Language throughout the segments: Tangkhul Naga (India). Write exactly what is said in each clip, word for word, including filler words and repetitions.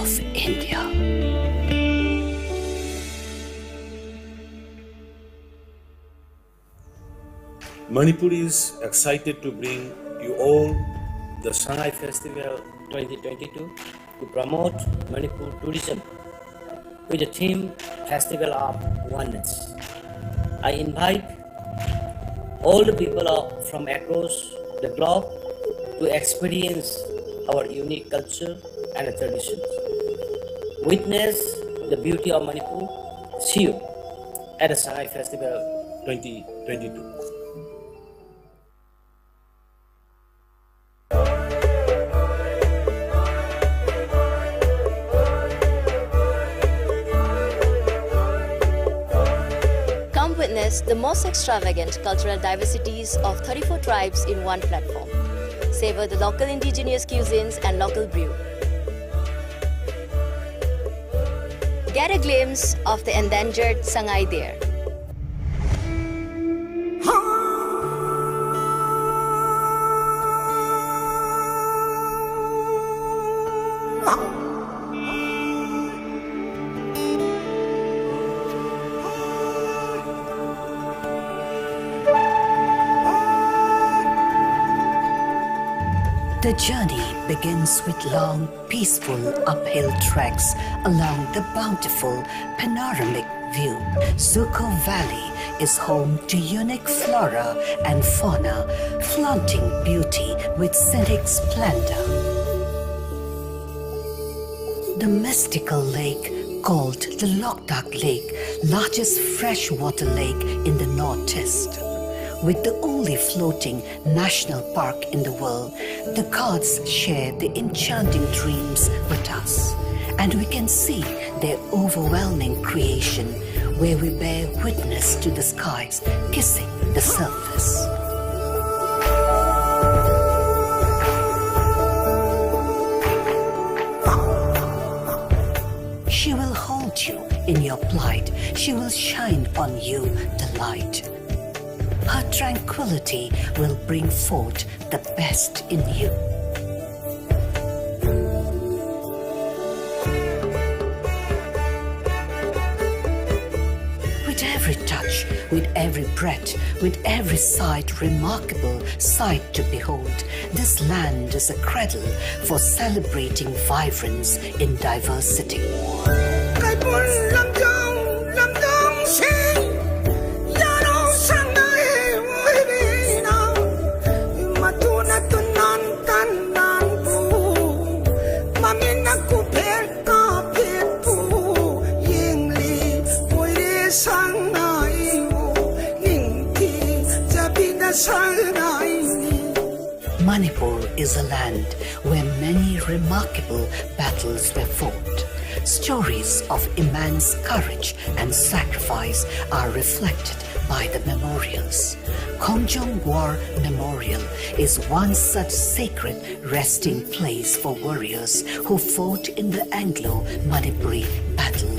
of India. Manipur is excited to bring you all the Sangai Festival twenty twenty-two to promote Manipur tourism with the theme Festival of Oneness. I invite all the people of, from across the globe to experience our unique culture and traditions. Witness the beauty of Manipur. See you at the Sangai Festival twenty twenty-two. Come witness the most extravagant cultural diversities of thirty-four tribes in one platform. Savor the local indigenous cuisines and local brew. Get a glimpse of the endangered Sangai deer. The journey begins with long peaceful uphill treks along the bountiful panoramic view. Zuko Valley is home to unique flora and fauna, flaunting beauty with scenic splendor. The mystical lake called the Loktak Lake, largest freshwater lake in the Northeast, with the only floating national park in the world, the gods share the enchanting dreams with us, and we can see their overwhelming creation, where we bear witness to the skies kissing the surface. She will hold you in your plight. She will shine on you the light. Her tranquility will bring forth the best in you. With every touch, with every breath, with every sight, remarkable sight to behold, this land is a cradle for celebrating vibrance in diversity. Kaipun lamjong, lamjong sing, yaro sangai wibina, matuna tunan tanan pu, mamina kupel kapit pu, yingli, puire sangai u, ningti, japina sangai ni. Manipur is a land where many remarkable battles were fought. Stories of immense courage and sacrifice are reflected by the memorials. Khongjong War Memorial is one such sacred resting place for warriors who fought in the Anglo-Manipuri battle.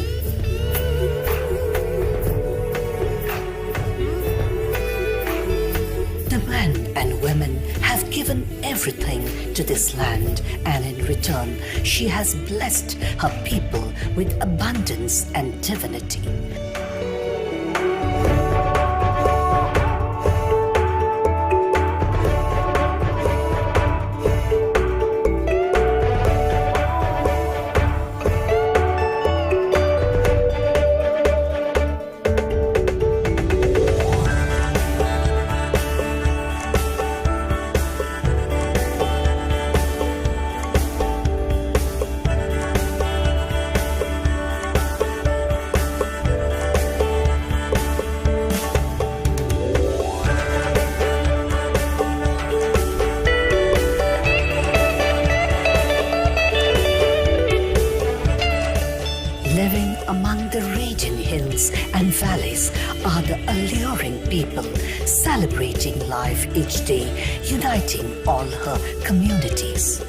The men and women have given everything to this land, and in return, she has blessed her people with abundance and divinity. Living among the raging hills and valleys are the alluring people, celebrating life each day, uniting all her communities.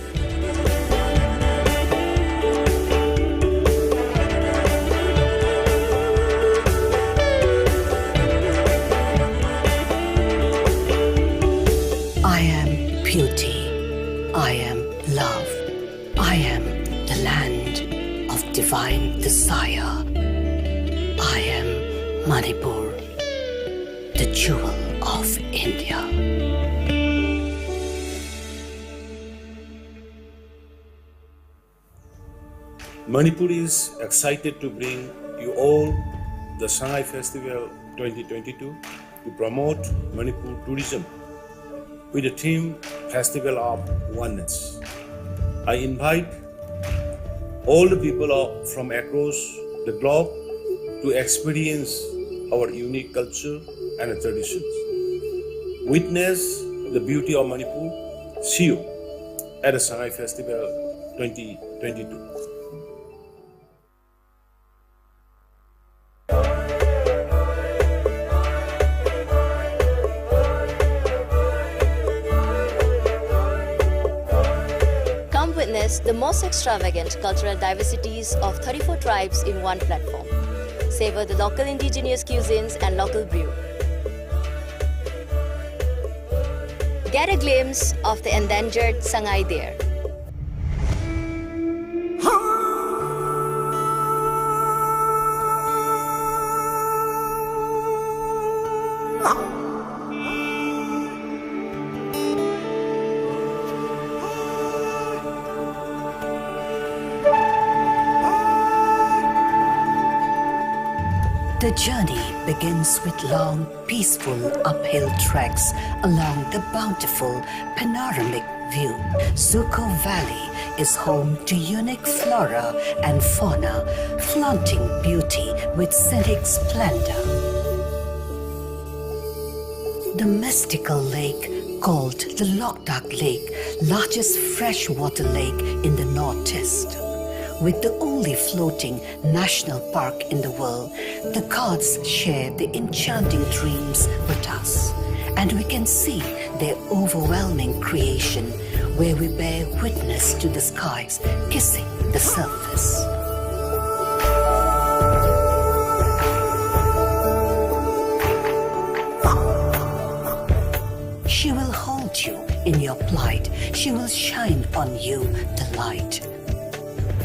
I am beauty. I am love. I am the land. divine desire. I am Manipur, the jewel of India. Manipur is excited to bring you all the Sangai Festival twenty twenty-two to promote Manipur tourism with the theme Festival of Oneness. I invite all the people of, from across the globe to experience our unique culture and traditions. Witness the beauty of Manipur. See you at the Sangai Festival twenty twenty-two. Come witness the most extravagant cultural diversities of thirty-four tribes in one platform. Savor the local indigenous cuisines and local brew. Get a glimpse of the endangered Sangai deer. The journey begins with long, peaceful uphill treks along the bountiful panoramic view. Zuko Valley is home to unique flora and fauna, flaunting beauty with scenic splendor. The mystical lake called the Loktak Lake, largest freshwater lake in the Northeast, with the only floating national park in the world, the gods share their enchanting dreams with us, and we can see their overwhelming creation, where we bear witness to the skies kissing the surface. She will hold you in your plight. She will shine on you the light.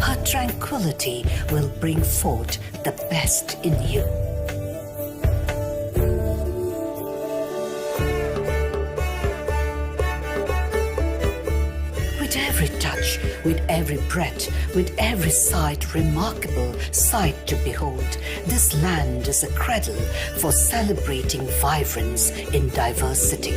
Her tranquility will bring forth the best in you. With every touch, with every breath, with every sight, remarkable sight to behold, this land is a cradle for celebrating vibrance in diversity.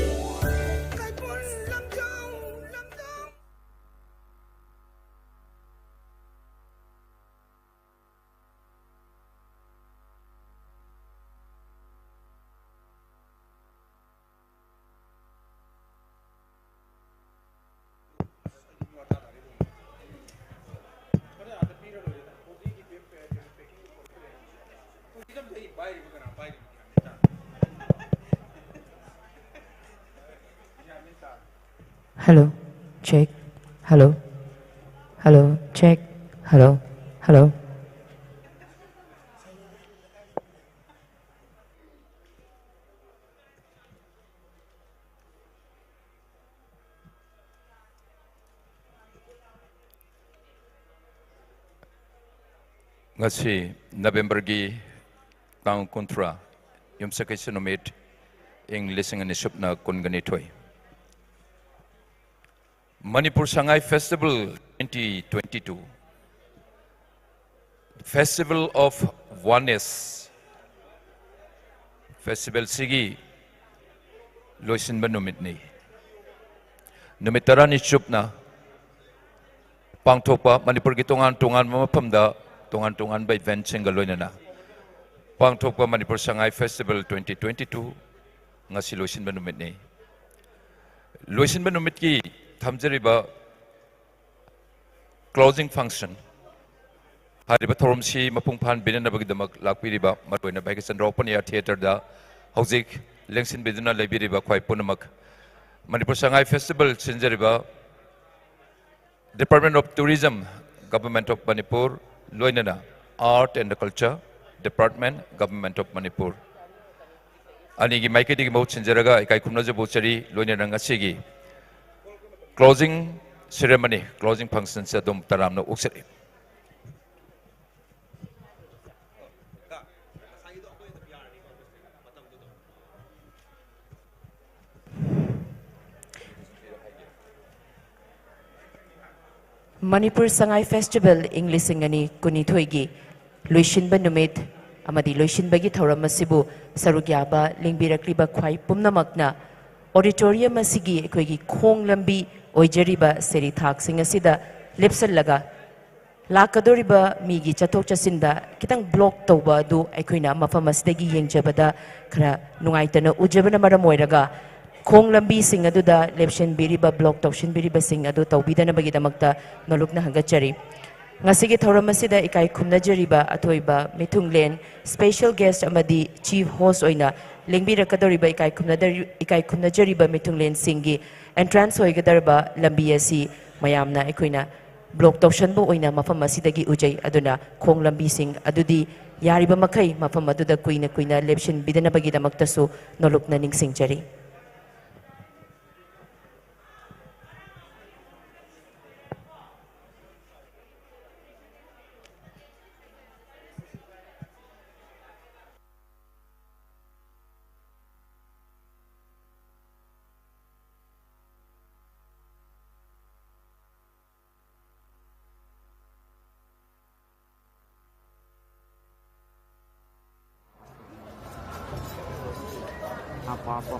Hello, check. Hello, hello, check. Hello, hello. Ngasi November gi tang kunthara, Yumsakashi numit, ing lising ani shupna kungani thoi. Manipur Sangai Festival twenty twenty-two. Festival of Oneness. Festival sigi loisinba numitni. Numit tarani chupna pangthokpa Manipur gi tongan tongan mafamda tongan tonganba event singga loinana pangthokpa Manipur Sangai Festival twenty twenty-two ngasi loisinba numitni. Loisinba numitki thamjariba closing function. Hairiba thorumsi mapung phan binana bagidamag lakpiriba, maruina bai kasan Ropania Theatre da, hauzik lengsin biduna leibiriba khoi punamak. Manipur Sangai Festival sinjariba, Department of Tourism, Government of Manipur, loinana, Art and Culture Department, Government of Manipur. Anigi maikaidigi mahut sinjaraga, ikai kumna jabu chari, loinana ngasigi closing ceremony, closing function sa dum taramna uksari. Manipur Sangai Festival ing lising ani kunithoigi luishinba numit amadi luishinbagi thauram asibu saruk yaba lingbirakliba khwai pumnamakna auditorium asigi eikhoigi khong lambi oijariba seri thaksing asida lepsanlaga lakadoriba migi chathok chasinda kitang block tauba adu eikhoina mafam asidagi yengjabada khara nungaitana ujabana maram oiraga khong lambising aduda lepshinbiriba block taushinbiribasing adu taubidanabagi damakta nolukna hangachari. Ngasigi thauram asida ikai khumnajariba athoiba mithunglen special guest amadi chief host oina lingbirakadoriba ikai khumnadari-, ikai khumnajariba mitunglen singgi entrance oigadarba lambi asi mayamna eikhoina block taushanbo oina mafam asidagi ujai aduna khong lambising adudi yariba makhai mafam aduda kuina kuina lepshinbidanabagi damaktasu nolukna ningsingchari. Apa-apa.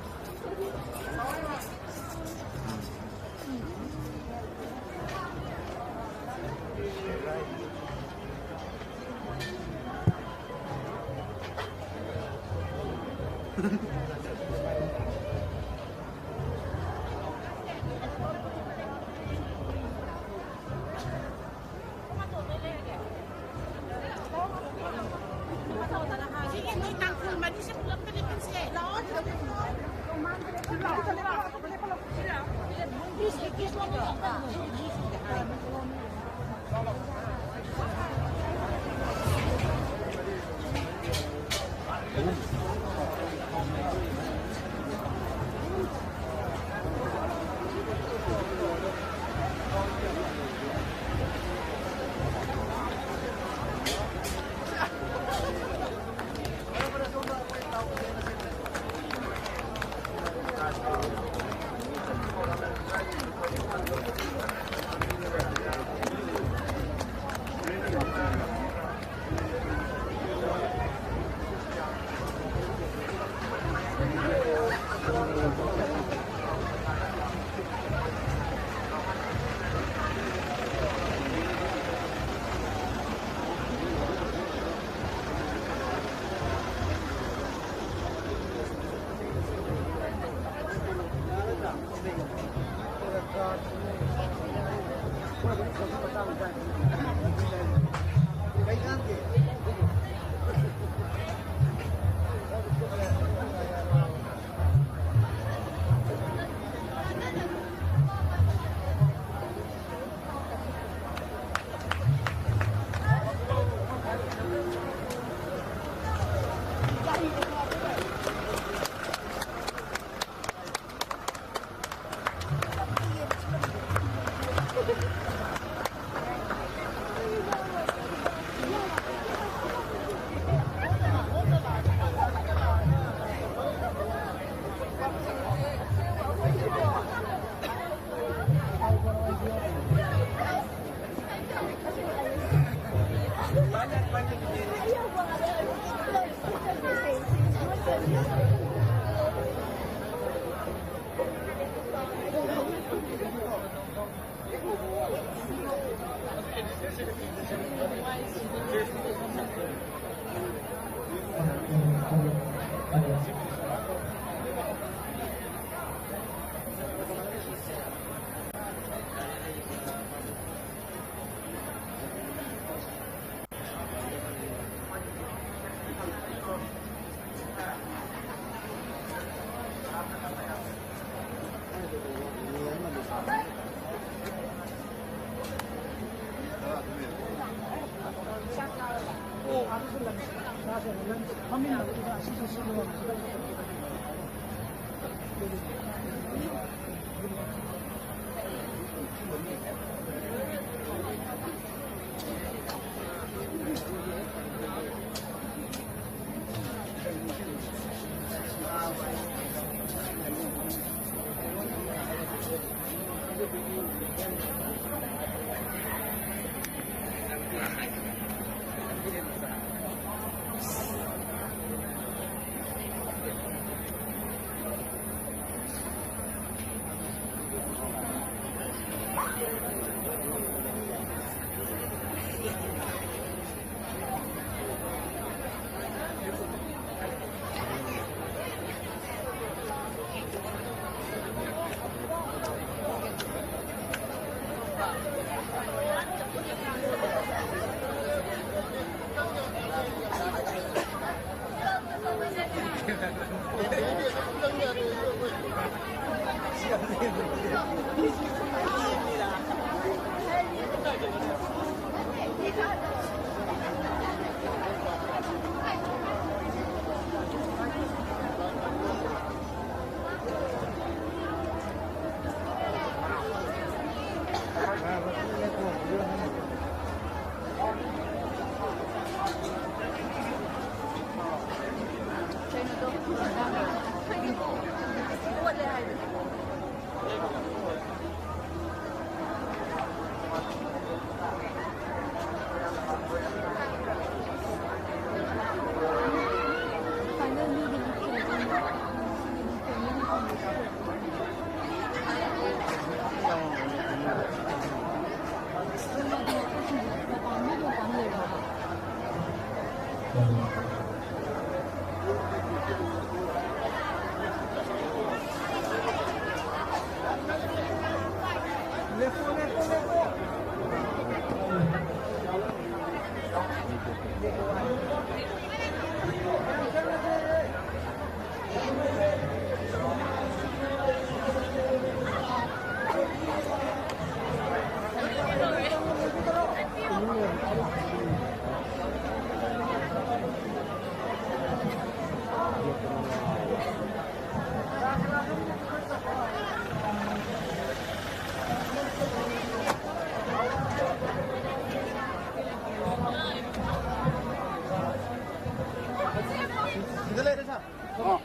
Oh.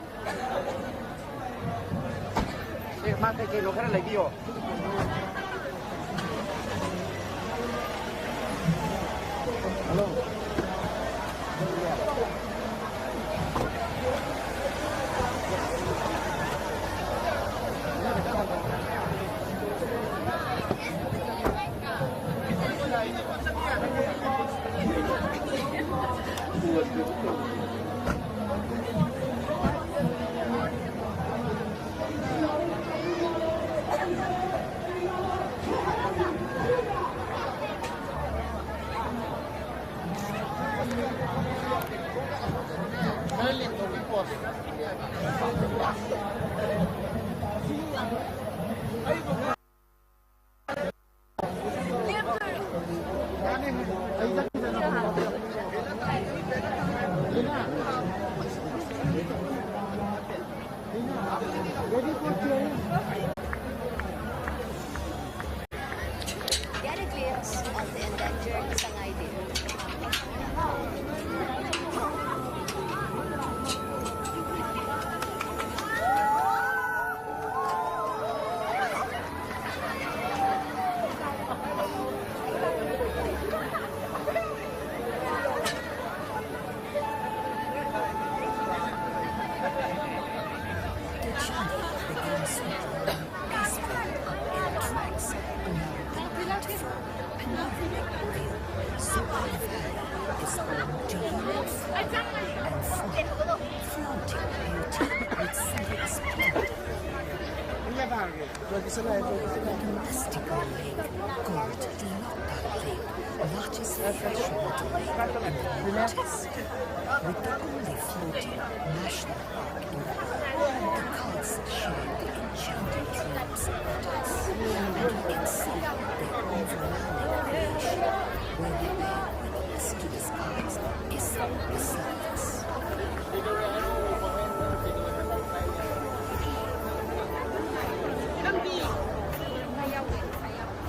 Eh, mā kei kei lo khara lei biyo. Hello. Get a glimpse of the endangered Sangai Deer. The journey begins with peaceful uphill tracks along the beautiful Panoli River. Sohra Valley is home to unique fauna and fauna, flaunting beauty with scenic splendor. The mystical lake called Dilokka Lake, largest freshwater lake in the Northeast, with the only floating national park in the world. The cards share the enchanting dreams of the ducks, and we can see their overwhelming creation, where they bear witness to the sky's essence.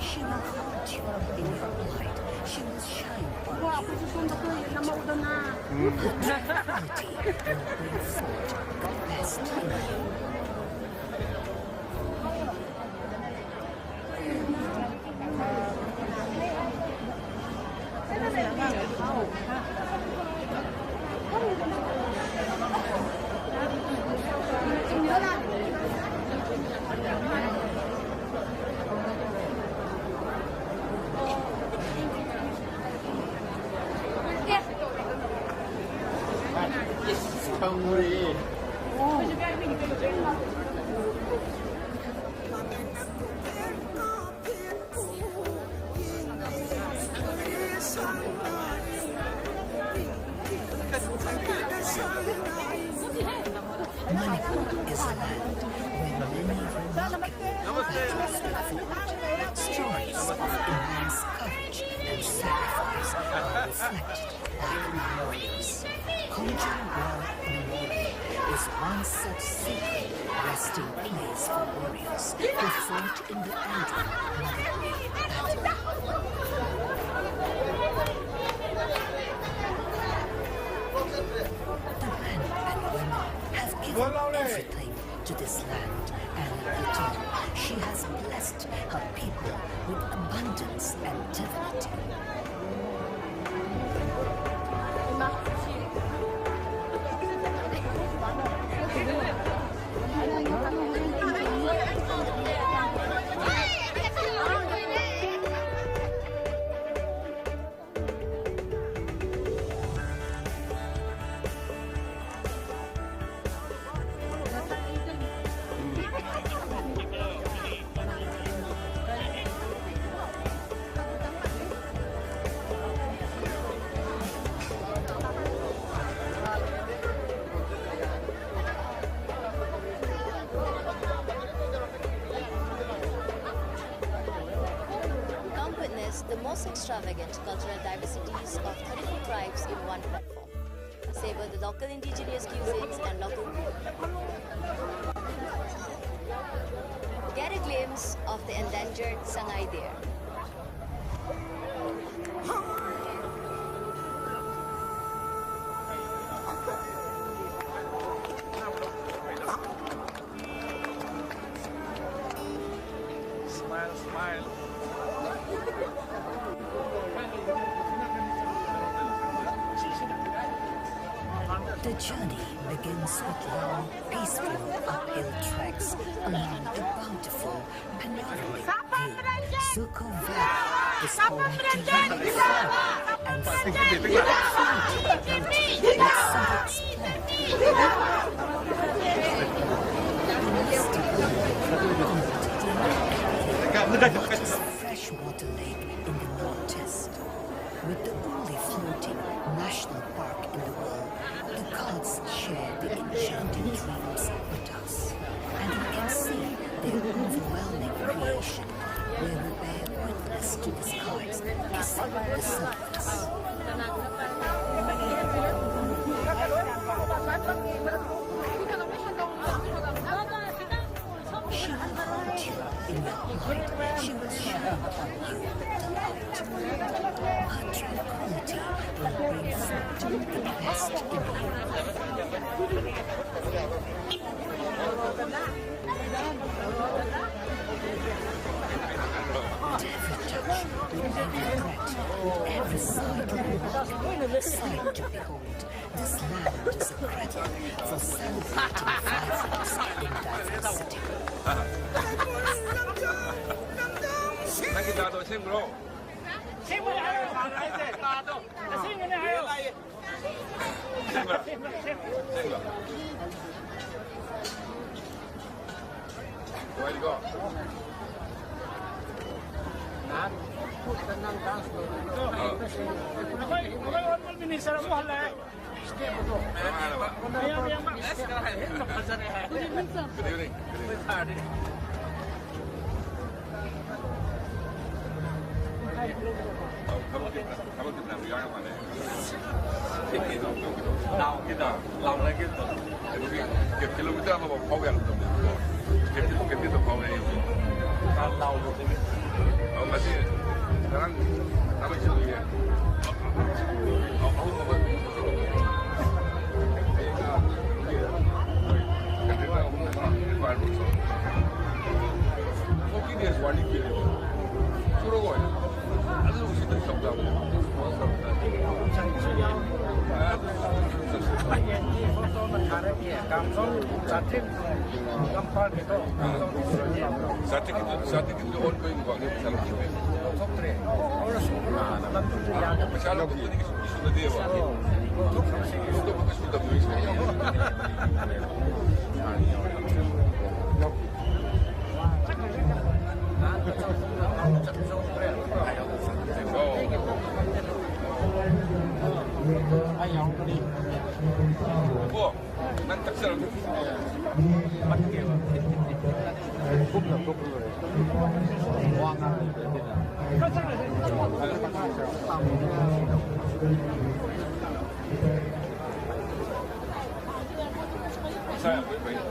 She will haunt you in your light. She will shine on you. Her tranquility will bring forth the best in you. Manipur is a land where many remarkable battles were fought. Stories of immense courage and sacrifice are reflected by the memorials. Khongjang War Memorial is one such sacred resting place for warriors who fought in the Eldo Manipur battle. The men and women have given everything to this land, and in return, she has blessed her people with abundance and dignity. Against cultural diversities of thirty-four tribes in one platform. Savor the local indigenous cuisines and local food. Get a glimpse of the endangered Sangai deer. Smile, smile. The journey begins with long, peaceful uphill treks along the bountiful panoramic view. Zuko Valley is home to unique flora and fauna, including exotic plant, the mystic lake, which is a freshwater lake in the northeast. With the only floating national park in the world, the gods share the enchanting dreams with us, and we can see their overwhelming creation, where we bear witness to the skies kissing the surface. She will haunt you in your heart. She will shine upon you the light. Her tranquility will bring forth the best in you. With every touch, with every breath, every sight, sight to behold. This land is a cradle for celebrating vibrance in diversity. Where you go? Huh? Minister,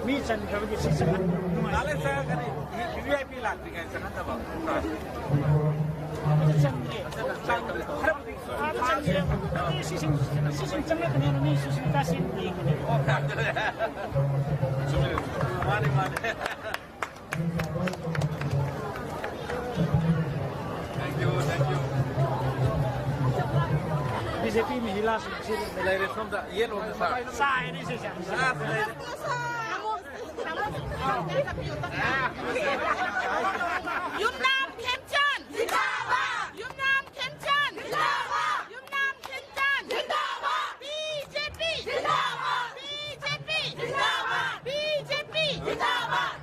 Mi chān khavai chi chān nungai. Nale sa kani V I P la tingai sa nata ba. Mani, mani. Thank you, thank you. B J P Mahila Sangha. Malai re som da, yellow na sa. Sa, ini sih, sa. Ah, malai re. Yumnam Khemchand! Zindabad! Yumnam Khemchand! Zindabad! Yumnam Khemchand! Zindabad! B J P! Zindabad! B J P! Zindabad! B J P! Zindabad!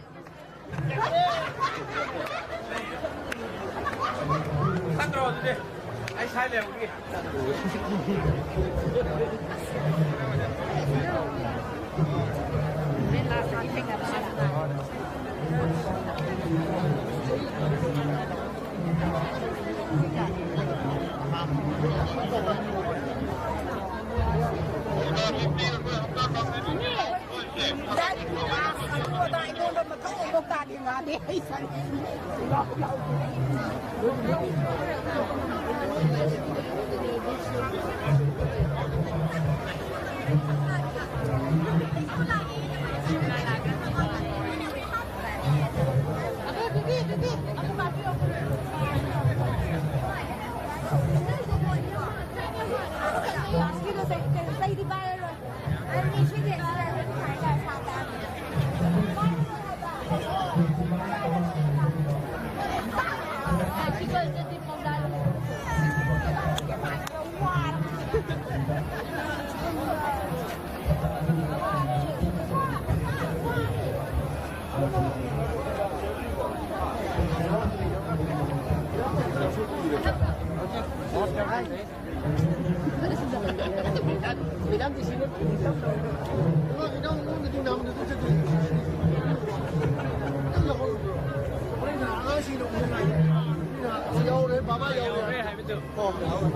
ꯌꯥꯎꯔꯦ, ꯕꯕꯥ ꯌꯥꯎꯔꯦ꯫ ꯌꯥꯎꯔꯦ ꯍꯥꯏꯕꯗꯨ꯫ ꯑꯣ꯫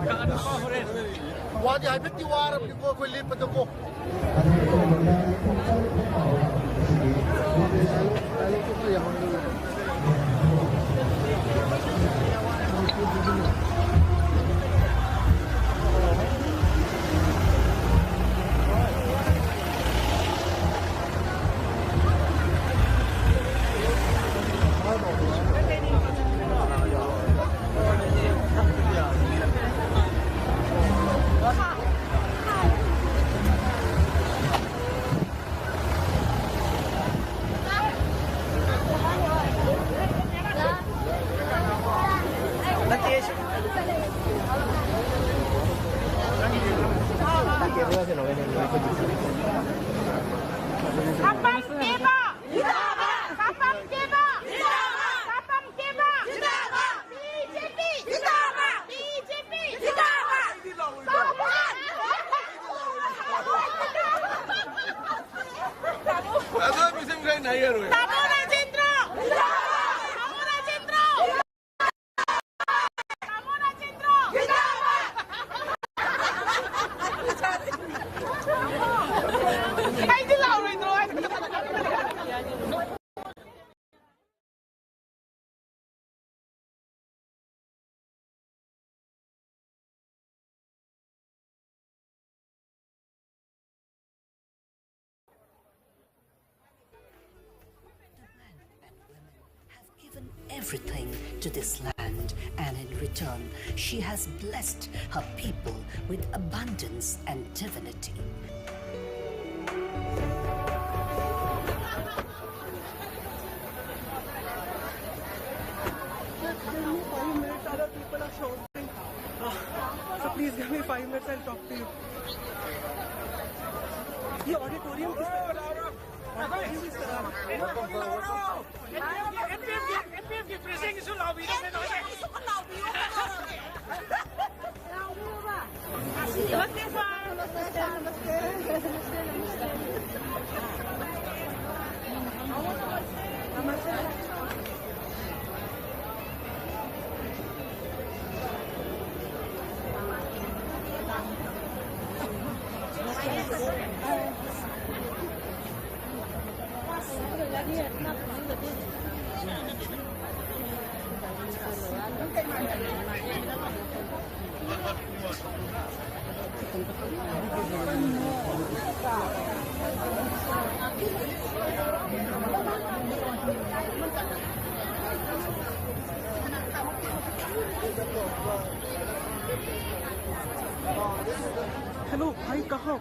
ꯀꯥꯟꯅꯕ ꯍꯣꯔꯦꯟ꯫ ꯋꯥꯗꯤ ꯍꯥꯏꯐꯦꯠꯇꯤ ꯋꯥꯔꯕꯅꯤꯀꯣ, ꯑꯩꯈꯣꯏ ꯂꯦꯞꯄꯗꯀꯣ꯫ ꯁꯥꯄꯝ ꯀꯦꯕ! ꯁꯥꯄꯝ ꯀꯦꯕ! ꯁꯥꯄꯝ ꯀꯦꯕ! ꯕꯤ ꯖꯦ ꯄꯤ! ꯕꯤ ꯖꯦ ꯄꯤ! ꯑꯗꯣ ꯃꯤꯁꯤꯡ ꯈꯔ ꯅꯥꯏꯔꯔꯣꯏ꯫ ꯇꯥꯃꯣ ꯔꯥꯖꯦꯟꯗ꯭ꯔ! ꯇꯥꯃꯣ ꯔꯥꯖꯦꯟꯗ꯭ꯔ! ꯇꯥꯃꯣ ꯔꯥꯖꯦꯟꯗ꯭ꯔ! ꯑꯩꯗꯤ ꯂꯥꯎꯔꯣꯏꯗ꯭ꯔꯣ? The men and women have given everything to this land, and in return, she has blessed her people with abundance and divinity. Give me five minutes, other people are shouting. So please give me five minutes, I'll talk to you. ये ऑडिटोरियम किस तरह का है? ऑडिटोरियम इस तरह का है। Hello, भाई, कहाँ हो?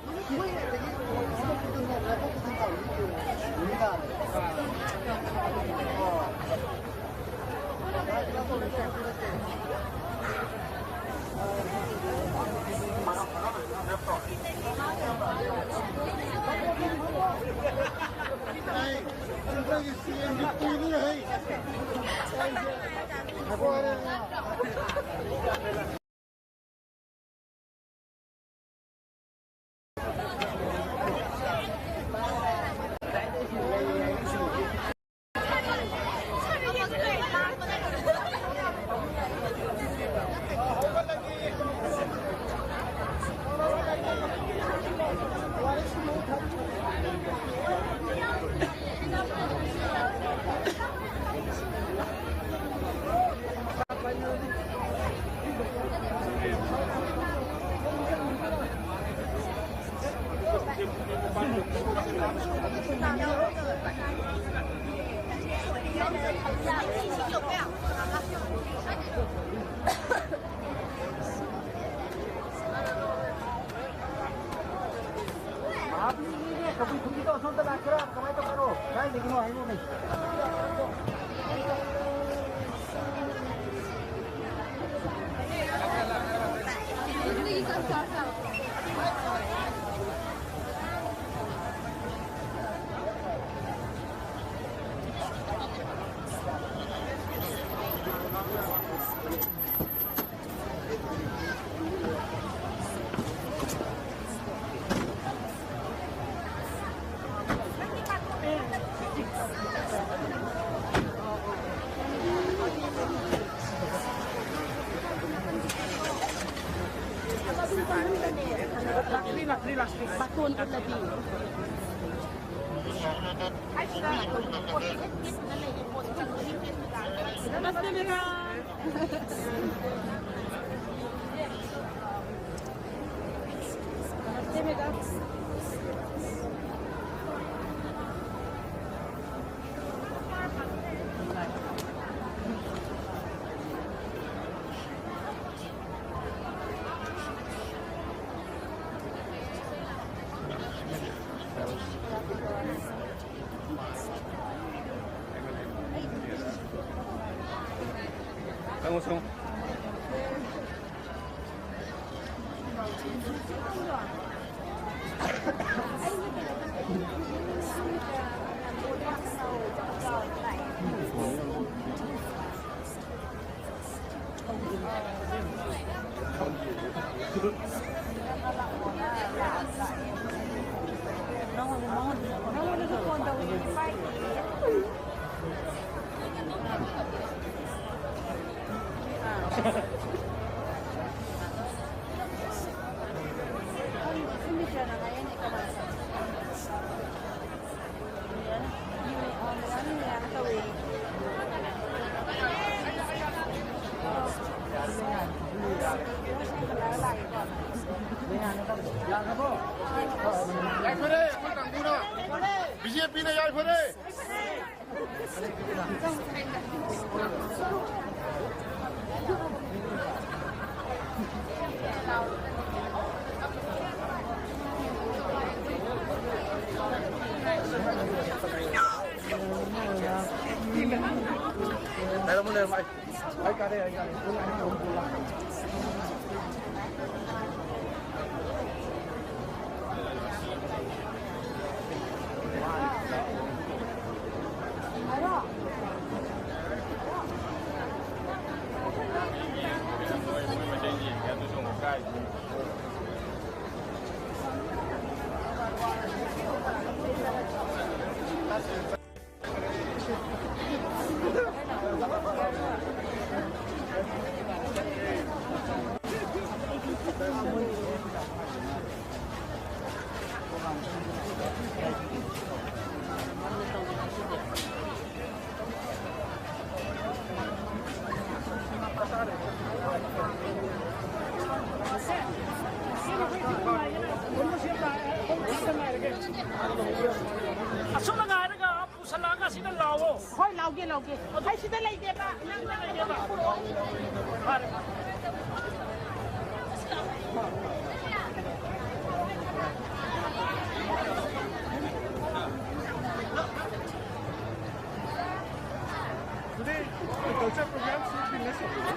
ꯀꯕꯨꯏ ꯈꯨꯟꯒꯤꯗꯣ ꯑꯁꯣꯝꯗ ꯂꯥꯛꯀꯦꯔꯥ? ꯀꯃꯥꯏꯅ ꯇꯧꯕꯅꯣ? ꯀꯗꯥꯏꯗꯒꯤꯅꯣ ꯍꯥꯏꯔꯛꯑꯣꯅꯦ꯫ Lākli, lākli, lākli. Baton ko lākli. Namaste, ma'am. ꯌꯥꯏꯐꯔꯦ, ꯑꯩꯈꯣꯏ ꯀꯥꯡꯕꯨꯅ꯫ ꯕꯤ ꯖꯦ ꯄꯤꯅ ꯌꯥꯏꯐꯔꯦ꯫ ꯑꯁꯨꯝꯅ ꯉꯥꯏꯔꯒ ꯄꯨꯁꯜꯂꯛꯑꯒ ꯁꯤꯗ ꯂꯥꯛꯑꯣ꯫ ꯍꯣꯏ, ꯂꯥꯛꯒꯦ, ꯂꯥꯛꯒꯦ꯫ ꯑꯩ ꯁꯤꯗ ꯂꯩꯒꯦꯕ꯫ ꯅꯪ ꯁꯤꯗ ꯂꯩꯒꯦꯕ꯫ ꯐꯔꯦ꯫ Today, the culture program should be less of it.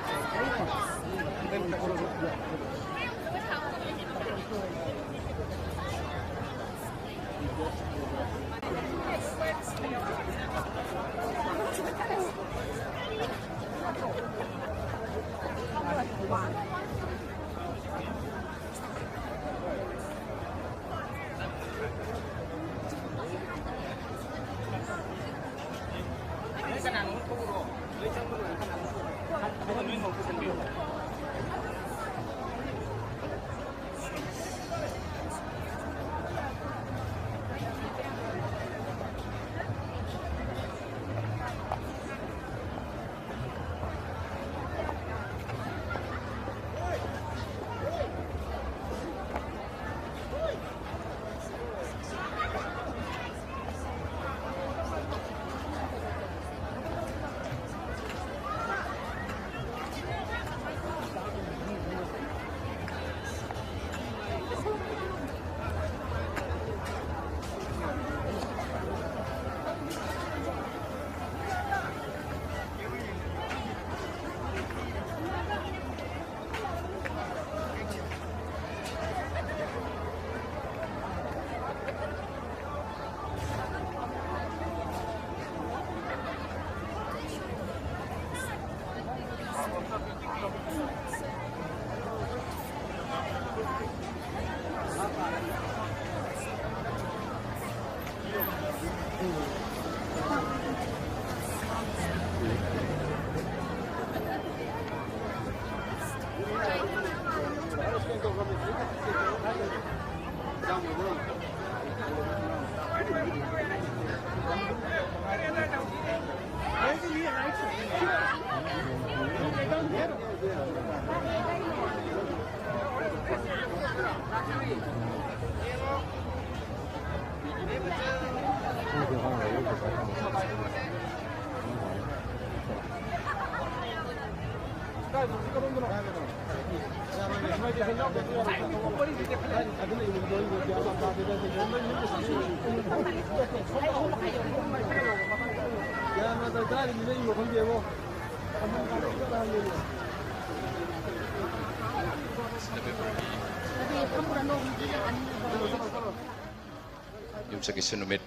Yumsakisa numit,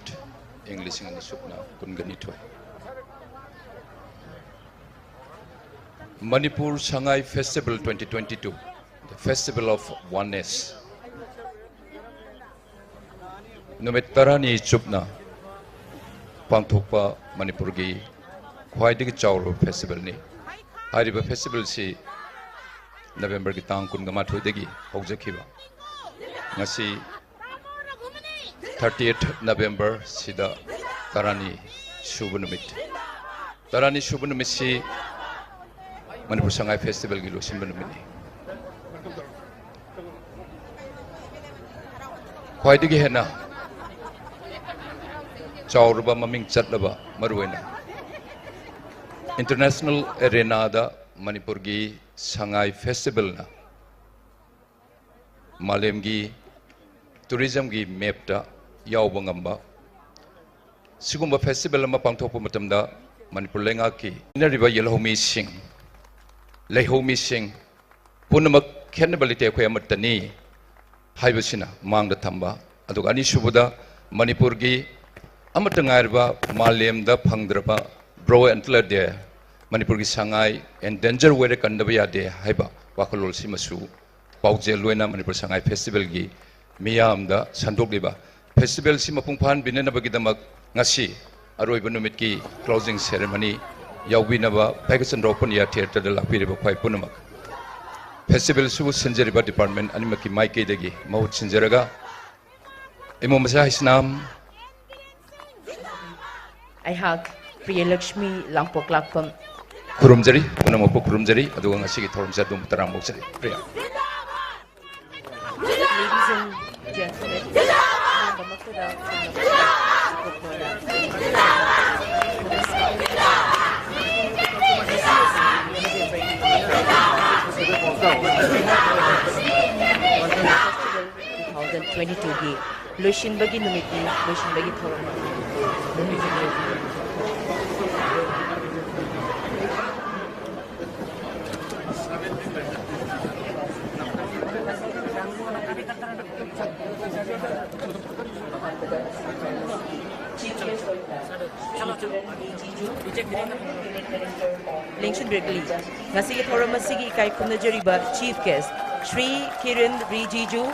ing lising ani sukna kungani tui. Manipur Sangai Festival twenty twenty-two, the Festival of Oneness. Numit tarani chupna pangthokpa Manipurgi khwaidagi chaora festival ni. Hairiba festival si November gi tang kungamathoi dagi hokjakhaiva. Ngasi thirtieth November sida tarani suba numit. Tarani suba numit si Manipur Sangai Festival gi loisinba numitni. Khwaidagi hena chaoraba maming chatlaba maruina international arena da Manipurgi Sangai Festival na malemgi tourism gi map da yaoba ngamba. Sigumba festival ama pangthokpa matamda Manipur leingakki inariba yelhoumi sing, leihoumi sing, punamak khenaba lite khoi amatani haibasina mangda thamba. Aduga anisubada Manipurgi amata ngairaba malemda phangdraba bro and tla de Manipurgi Sangai endanger were kandaba yade haiba wakhalol si masu. Pauje loina Manipur Sangai Festival gi miyamda sandokliba. Festival si mapung phan binanaba gidamak ngasi aroiba numitki closing ceremony yaobinaba Bhagachandra Open Air Theatre da lakpiriba khwai punamak. Festival su sinjariba department animaki maikaidagi mahut sinjaraga Imum Maza Hisnam. Aihak Priyalakshmi Langpok Lakpam. Khurumjari, punamakpu khurumjari, aduga ngasigi thorum sa dum tarang mokjari. Priya. Ladies and gentlemen, two thousand twenty-two gi loisinbagi numitni, loisinbagi thorum. Lengshun Berkeley. Ngasigi thorum asigi kaikhumna jariba Chief Guest, Shri Kiren Rijiju,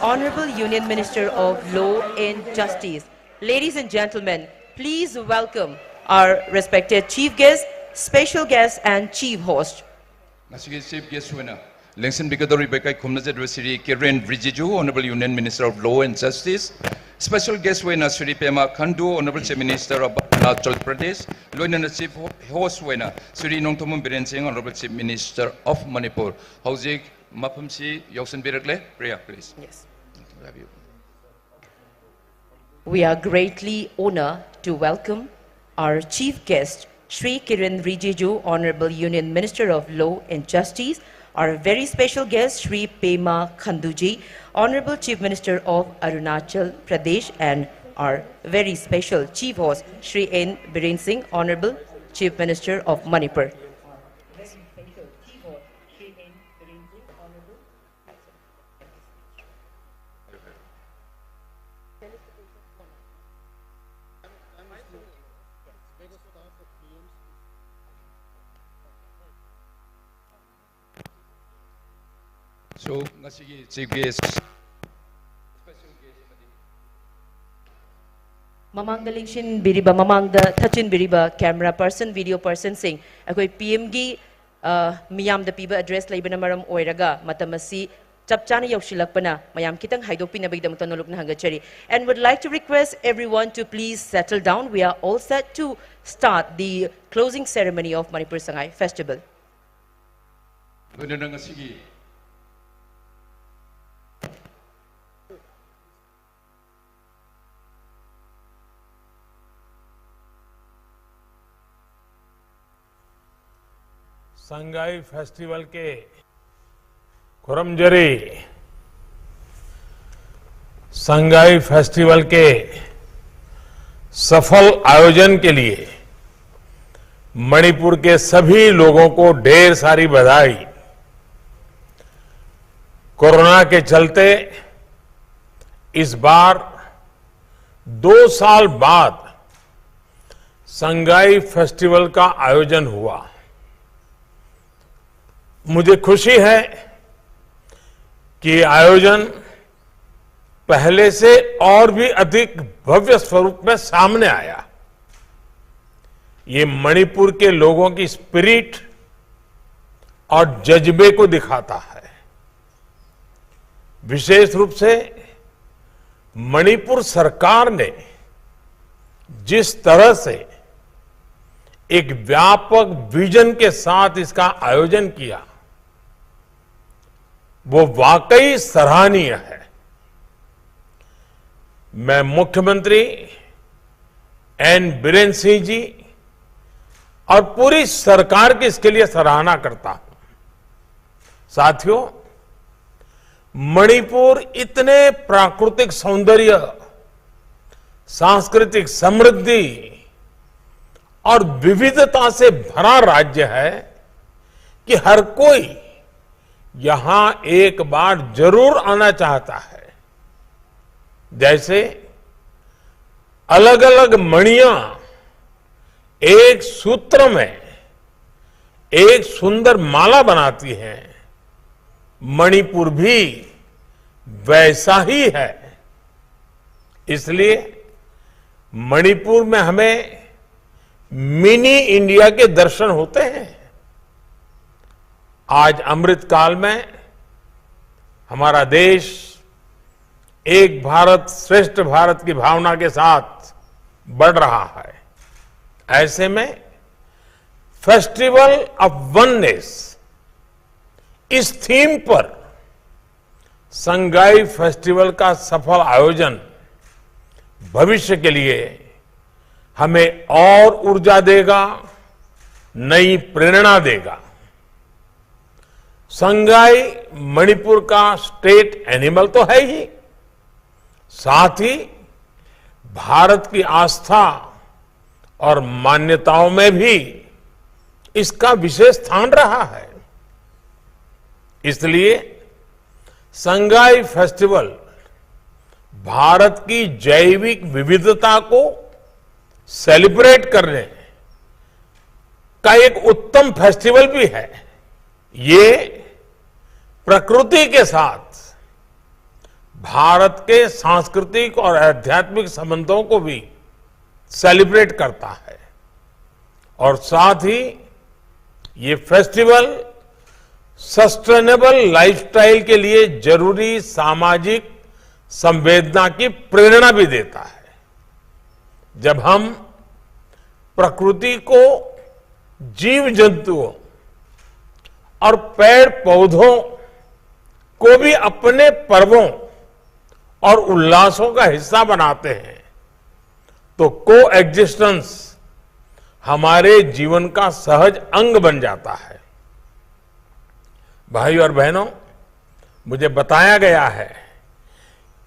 Honorable Union Minister of Law and Justice. Ladies and gentlemen, please welcome our respected Chief Guest, Special Guest and Chief Host. Ngasigi Chief Guest wui eina lengsinbigado ribai kaikhumna jariba Shri Kiren Rijiju, Honorable Union Minister of Law and Justice. Special Guest wui eina Shri Pema Khandu, Honorable Chief Minister of Arunachal Pradesh. Loinana Chief Ho-, Host wui eina Shri Nongthombam Biren Singh, Honorable Chief Minister of Manipur. Hojik mafam si yaosanbirakle, Priya, please. Yes. We are greatly honored to welcome our chief guest, Shri Kiren Rijiju, Honorable Union Minister of Law and Justice, our very special guest, Shri Pema Khanduji, Honorable Chief Minister of Arunachal Pradesh, and our very special chief host, Shri N Biren Singh, Honorable Chief Minister of Manipur. So, ngasigi chief guest, special guest, mamangda lengshinbiriba, mamangda thachinbiriba camera person, video person sing, akhoi P M gi uh, miyamda piba address leibana maram oiraga, matam asi chapchana yaoshilakpana, mayam khitang haidokpinabagidamta nolukna hangachari. And would like to request everyone to please settle down. We are all set to start the closing ceremony of Manipur Sangai Festival. Loinana ngasigi. Sangai festival के खुरमजरी Sangai festival के सफल आयोजन के लिए मणिपुर के सभी लोगों को ढेर सारी बधाई। कोरोना के चलते इस बार दो साल बाद संगाई फेस्टिवल का आयोजन हुआ। मुझे खुशी है कि आयोजन पहले से और भी अधिक भव्य स्वरूप में सामने आया। ये मणिपुर के लोगों की स्पिरिट और जज्बे को दिखाता है। विशेष रूप से मणिपुर सरकार ने जिस तरह से एक व्यापक विजन के साथ इसका आयोजन किया, वो वाकई सराहनीय है। मैं मुख्यमंत्री एन बीरेन सिंह जी और पूरी सरकार की इसके लिए सराहना करता हूं। साथियों, मणिपुर इतने प्राकृतिक सौंदर्य, सांस्कृतिक समृद्धि और विविधता से भरा राज्य है कि हर कोई यहां एक बार जरूर आना चाहता है। जैसे अलग-अलग मणियां एक सूत्र में एक सुंदर माला बनाती हैं, मणिपुर भी वैसा ही है। इसलिए मणिपुर में हमें मिनी इंडिया के दर्शन होते हैं। आज अमृत काल में हमारा देश एक भारत श्रेष्ठ भारत की भावना के साथ बढ़ रहा है। ऐसे में फेस्टिवल ऑफ वननेस, इस थीम पर संगाई फेस्टिवल का सफल आयोजन भविष्य के लिए हमें और ऊर्जा देगा, नई प्रेरणा देगा। संगाई मणिपुर का स्टेट एनिमल तो है ही, साथ ही भारत की आस्था और मान्यताओं में भी इसका विशेष स्थान रहा है। इसलिए संगाई फेस्टिवल भारत की जैविक विविधता को सेलिब्रेट करने का एक उत्तम फेस्टिवल भी है। ये प्रकृति के साथ भारत के सांस्कृतिक और आध्यात्मिक संबंधों को भी सेलिब्रेट करता है और साथ ही ये फेस्टिवल सस्टेनेबल लाइफस्टाइल के लिए जरूरी सामाजिक संवेदना की प्रेरणा भी देता है। जब हम प्रकृति को, जीव जंतुओं और पेड़ पौधों को भी अपने पर्वों और उल्लासों का हिस्सा बनाते हैं, तो कोएग्जिस्टेंस हमारे जीवन का सहज अंग बन जाता है। भाई और बहनों, मुझे बताया गया है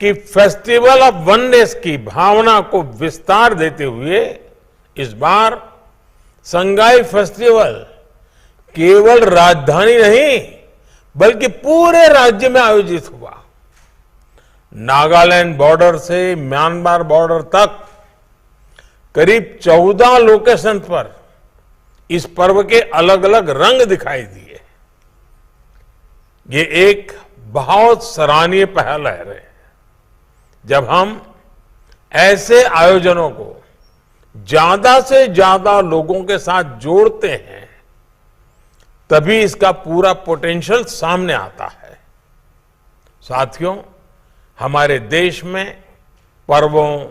कि फेस्टिवल ऑफ वननेस की भावना को विस्तार देते हुए इस बार संगाई फेस्टिवल केवल राजधानी नहीं, बल्कि पूरे राज्य में आयोजित हुआ। नागालैंड बॉर्डर से म्यांमार बॉर्डर तक करीब चौदह लोकेशन पर इस पर्व के अलग-अलग रंग दिखाई दिए। ये एक बहुत सराहनीय पहल है। जब हम ऐसे आयोजनों को ज्यादा से ज्यादा लोगों के साथ जोड़ते हैं, तभी इसका पूरा पोटेंशियल सामने आता है। साथियों, हमारे देश में पर्वों,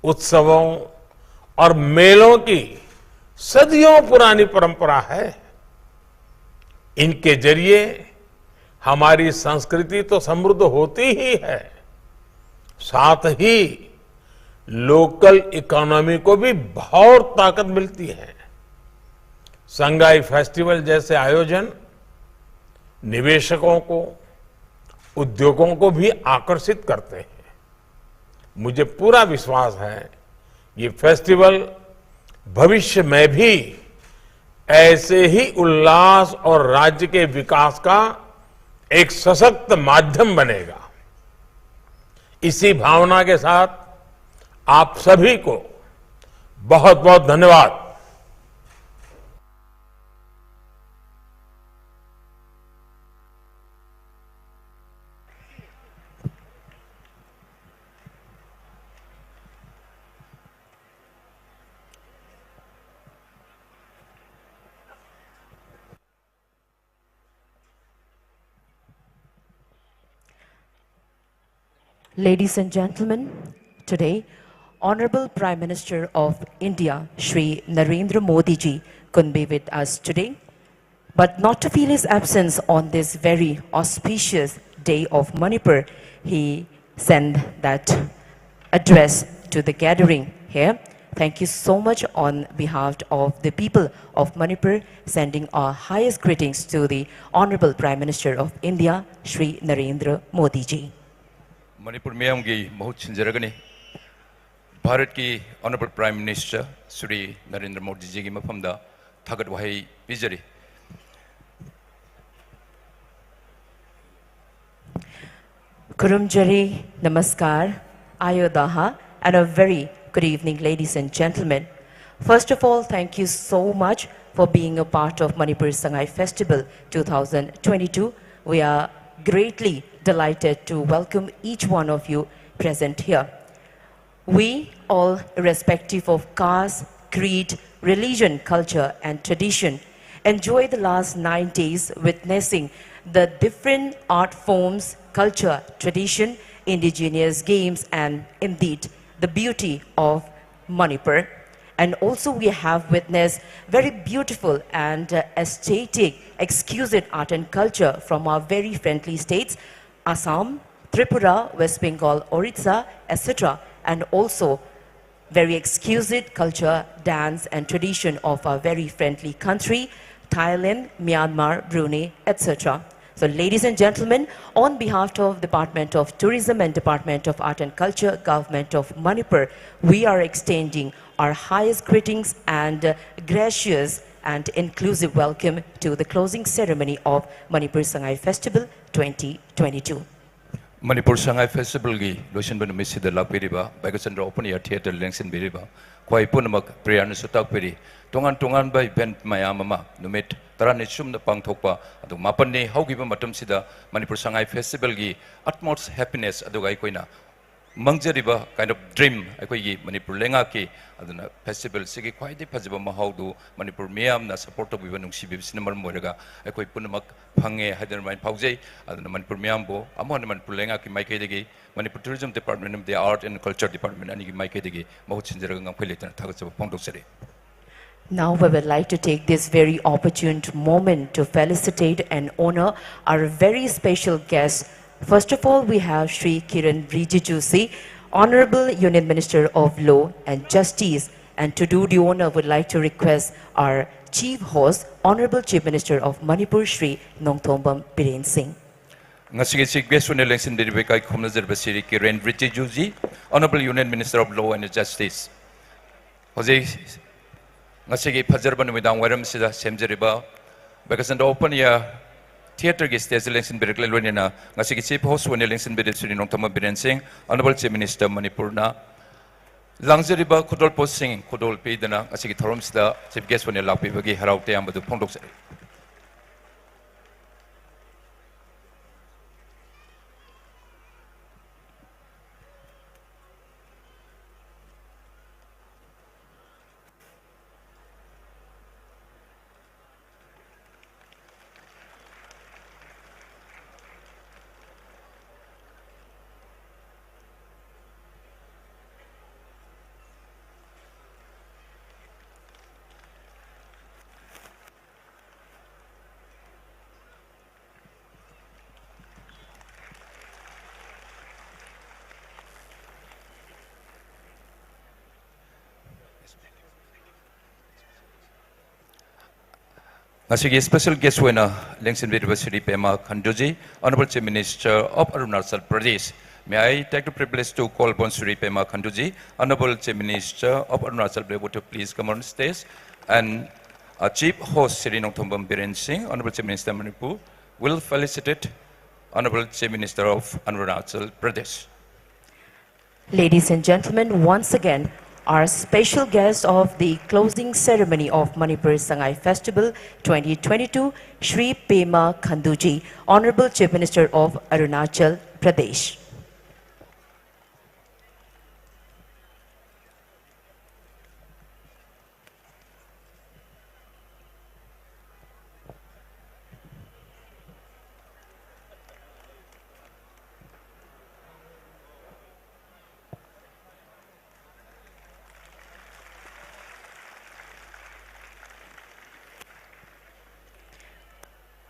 उत्सवों और मेलों की सदियों पुरानी परंपरा है। इनके जरिए हमारी संस्कृति तो समृद्ध होती ही है, साथ ही लोकल इकोनॉमी को भी बहुत ताकत मिलती है। संगाई फेस्टिवल जैसे आयोजन निवेशकों को, उद्योगों को भी आकर्षित करते हैं। मुझे पूरा विश्वास है, ये फेस्टिवल भविष्य में भी ऐसे ही उल्लास और राज्य के विकास का एक सशक्त माध्यम बनेगा। इसी भावना के साथ आप सभी को बहुत बहुत धन्यवाद। Ladies and gentlemen, today, Honorable Prime Minister of India, Shri Narendra Modi ji, couldn't be with us today. But not to feel his absence on this very auspicious day of Manipur, he sent that address to the gathering here. Thank you so much on behalf of the people of Manipur, sending our highest greetings to the Honorable Prime Minister of India, Shri Narendra Modi ji. Manipur ꯃꯤꯌꯥꯝꯒꯤ ꯃꯍꯨꯠ ꯁꯤꯟꯖꯔꯒꯅꯤ꯫ ꯚꯥꯔꯠꯀꯤ Honorable Prime Minister Shri Narendra Modi ji ꯒꯤ ꯃꯐꯝꯗ ꯊꯥꯒꯠ ꯋꯥꯍꯩ ꯄꯤꯖꯔꯤ꯫ ꯈꯨꯔꯨꯝꯖꯔꯤ, namaskar, ayo daha, and a very good evening, ladies and gentlemen. First of all, thank you so much for being a part of Manipur Sangai Festival two thousand twenty-two. We are greatly delighted to welcome each one of you present here. We all, irrespective of caste, creed, religion, culture, and tradition, enjoy the last nine days witnessing the different art forms, culture, tradition, indigenous games, and indeed the beauty of Manipur. And also we have witnessed very beautiful and, uh, aesthetic, exquisite art and culture from our very friendly states, Assam, Tripura, West Bengal, Orissa, et cetera, and also very exquisite culture, dance, and tradition of our very friendly country, Thailand, Myanmar, Brunei, et cetera. So, ladies and gentlemen, on behalf of Department of Tourism and Department of Art and Culture, Government of Manipur, we are extending our highest greetings and, uh, gracious and inclusive welcome to the closing ceremony of Manipur Sangai Festival twenty twenty-two. Manipur ꯁꯉꯥꯏ ꯐꯦꯁꯇꯤꯚꯦꯜꯒꯤ ꯂꯣꯏꯁꯤꯟꯕ ꯅꯨꯃꯤꯠꯁꯤꯗ ꯂꯥꯛꯄꯤꯔꯤꯕ ꯕꯥꯏꯀꯆꯟꯗ꯭ꯔ open year theatre ꯂꯦꯡꯁꯤꯟꯕꯤꯔꯤꯕ ꯈ꯭ꯋꯥꯏ ꯄꯨꯝꯅꯃꯛ ꯄ꯭ꯔꯦꯌꯔꯅꯁꯨ ꯇꯥꯛꯄꯤꯔꯤ꯫ ꯇꯣꯉꯥꯟ ꯇꯣꯉꯥꯟꯕ ꯏꯚꯦꯟꯠ ꯃꯌꯥꯝ ꯑꯃ ꯅꯨꯃꯤꯠ ꯇꯔꯥꯅꯤ ꯆꯨꯞꯅ ꯄꯥꯡꯊꯣꯛꯄ, ꯑꯗꯨ ꯃꯥꯄꯟꯅꯤ ꯍꯧꯈꯤꯕ ꯃꯇꯝꯁꯤꯗ ꯃꯅꯤꯄꯨꯔ ꯁꯉꯥꯏ ꯐꯦꯁꯇꯤꯚꯦꯜꯒꯤ utmost happiness, ꯑꯗꯨꯒ ꯑꯩꯈꯣꯏꯅ ꯃꯪꯖꯔꯤꯕ kind of dream, ꯑꯩꯈꯣꯏꯒꯤ ꯃꯅꯤꯄꯨꯔ ꯂꯩꯉꯥꯛꯀꯤ, ꯑꯗꯨꯅ ꯐꯦꯁꯇꯤꯚꯦꯜꯁꯤꯒꯤ ꯈ꯭ꯋꯥꯏꯗꯒꯤ ꯐꯖꯕ ꯃꯍꯥꯎꯗꯨ ꯃꯅꯤꯄꯨꯔ ꯃꯤꯌꯥꯝꯅ ꯁꯄꯣꯔꯠ ꯇꯧꯕꯤꯕ, ꯅꯨꯡꯁꯤꯕꯤꯕꯁꯤꯅ ꯃꯔꯝ ꯑꯣꯏꯔꯒ ꯑꯩꯈꯣꯏ ꯄꯨꯝꯅꯃꯛ ꯐꯪꯉꯦ ꯍꯥꯏꯗꯅ ꯑꯗꯨꯃꯥꯏꯅ ꯐꯥꯎꯖꯩ꯫ ꯑꯗꯨꯅ ꯃꯅꯤꯄꯨꯔ ꯃꯤꯌꯥꯝꯕꯨ ꯑꯃꯨꯛ ꯍꯟꯅ ꯃꯅꯤꯄꯨꯔ ꯂꯩꯉꯥꯛꯀꯤ ꯃꯥꯏꯀꯩꯗꯒꯤ, ꯃꯅꯤꯄꯨꯔ ꯇꯨꯔꯤꯖꯝ ꯗꯤꯄꯥꯔꯠꯃꯦꯟ ꯑꯃꯗꯤ ꯑꯥꯔꯠ ꯑꯦꯟ ꯀꯜꯆꯔ ꯗꯤꯄꯥꯔꯠꯃꯦꯟ ꯑꯅꯤꯒꯤ ꯃꯥꯏꯀꯩꯗꯒꯤ ꯃꯍꯨꯠ ꯁꯤꯟꯖꯔꯒ ꯉꯝꯈꯩ ꯂꯩꯇꯅ ꯊꯥꯒꯠꯆꯕ ꯐꯣꯡꯗꯣꯛꯆꯔꯤ꯫ Now we would like to take this very opportune moment to felicitate and honor our very special guest. First of all, we have Shri Kiren Rijiju ji, Honorable Union Minister of Law and Justice, and to do the honor, would like to request our chief host, Honorable Chief Minister of Manipur, Shri Nongthombam Biren Singh. ꯉꯁꯤꯒꯤ chief guest ꯑꯣꯏꯅ ꯂꯦꯡꯁꯤꯟꯕꯤꯔꯤꯕ ꯏꯀꯥꯏ ꯈꯨꯝꯅꯖꯔꯤꯕ ꯁ꯭ꯔꯤ ꯀꯤꯔꯦꯟ ꯔꯤꯖꯤꯖꯨ G, Honorable Union Minister of Law and Justice꯫ ꯍꯧꯖꯤꯛ ꯉꯁꯤꯒꯤ ꯐꯖꯔꯕ ꯅꯨꯃꯤꯗꯥꯡ ꯋꯥꯏꯔꯝꯁꯤꯗ ꯁꯦꯝꯖꯔꯤꯕ ꯕꯥꯏꯀꯆꯟꯗ꯭ꯔ ꯑꯣꯄꯟ ꯏꯌꯥꯔ ꯊꯤꯌꯦꯇꯔꯒꯤ ꯁ꯭ꯇꯦꯖꯇ ꯂꯦꯡꯁꯤꯟꯕꯤꯔꯛꯂꯦ, ꯂꯣꯏꯅꯅ ꯉꯁꯤꯒꯤ chief host ꯑꯣꯏꯅ ꯂꯦꯡꯁꯤꯟꯕꯤꯔꯤꯕ ꯁ꯭ꯔꯤ ꯅꯣꯡꯊꯣꯝꯕꯝ ꯕꯤꯔꯦꯟ ꯁꯤꯡ, Honorable Chief Minister ꯃꯅꯤꯄꯨꯔꯅ ꯂꯥꯡꯖꯔꯤꯕ ꯈꯨꯗꯣꯜꯄꯣꯠꯁꯤꯡ ꯈꯨꯗꯣꯜ ꯄꯤꯗꯨꯅ ꯉꯁꯤꯒꯤ ꯊꯧꯔꯝꯁꯤꯗ chief guest ꯑꯣꯏꯅ ꯂꯥꯛꯄꯤꯕꯒꯤ ꯍꯔꯥꯎ ꯇꯌꯥꯝꯕꯗꯨ ꯐꯣꯡꯗꯣꯛꯆꯔꯤ꯫ Ngasiki special guest wui eina lengsinvidava Shri Pema Khandu ji, Honorable Chief Minister of Arunachal Pradesh. May I take the privilege to call upon Shri Pema Khandu ji, Honorable Chief Minister of Arunachal Pradesh, to please come on stage. And our chief host, Shri Nongthombam Biren Singh, Honorable Chief Minister of Manipur, will felicitate Honorable Chief Minister of Arunachal Pradesh. Ladies and gentlemen, once again, our special guest of the closing ceremony of Manipur Sangai Festival twenty twenty-two, Shri Pema Khandu ji, Honorable Chief Minister of Arunachal Pradesh.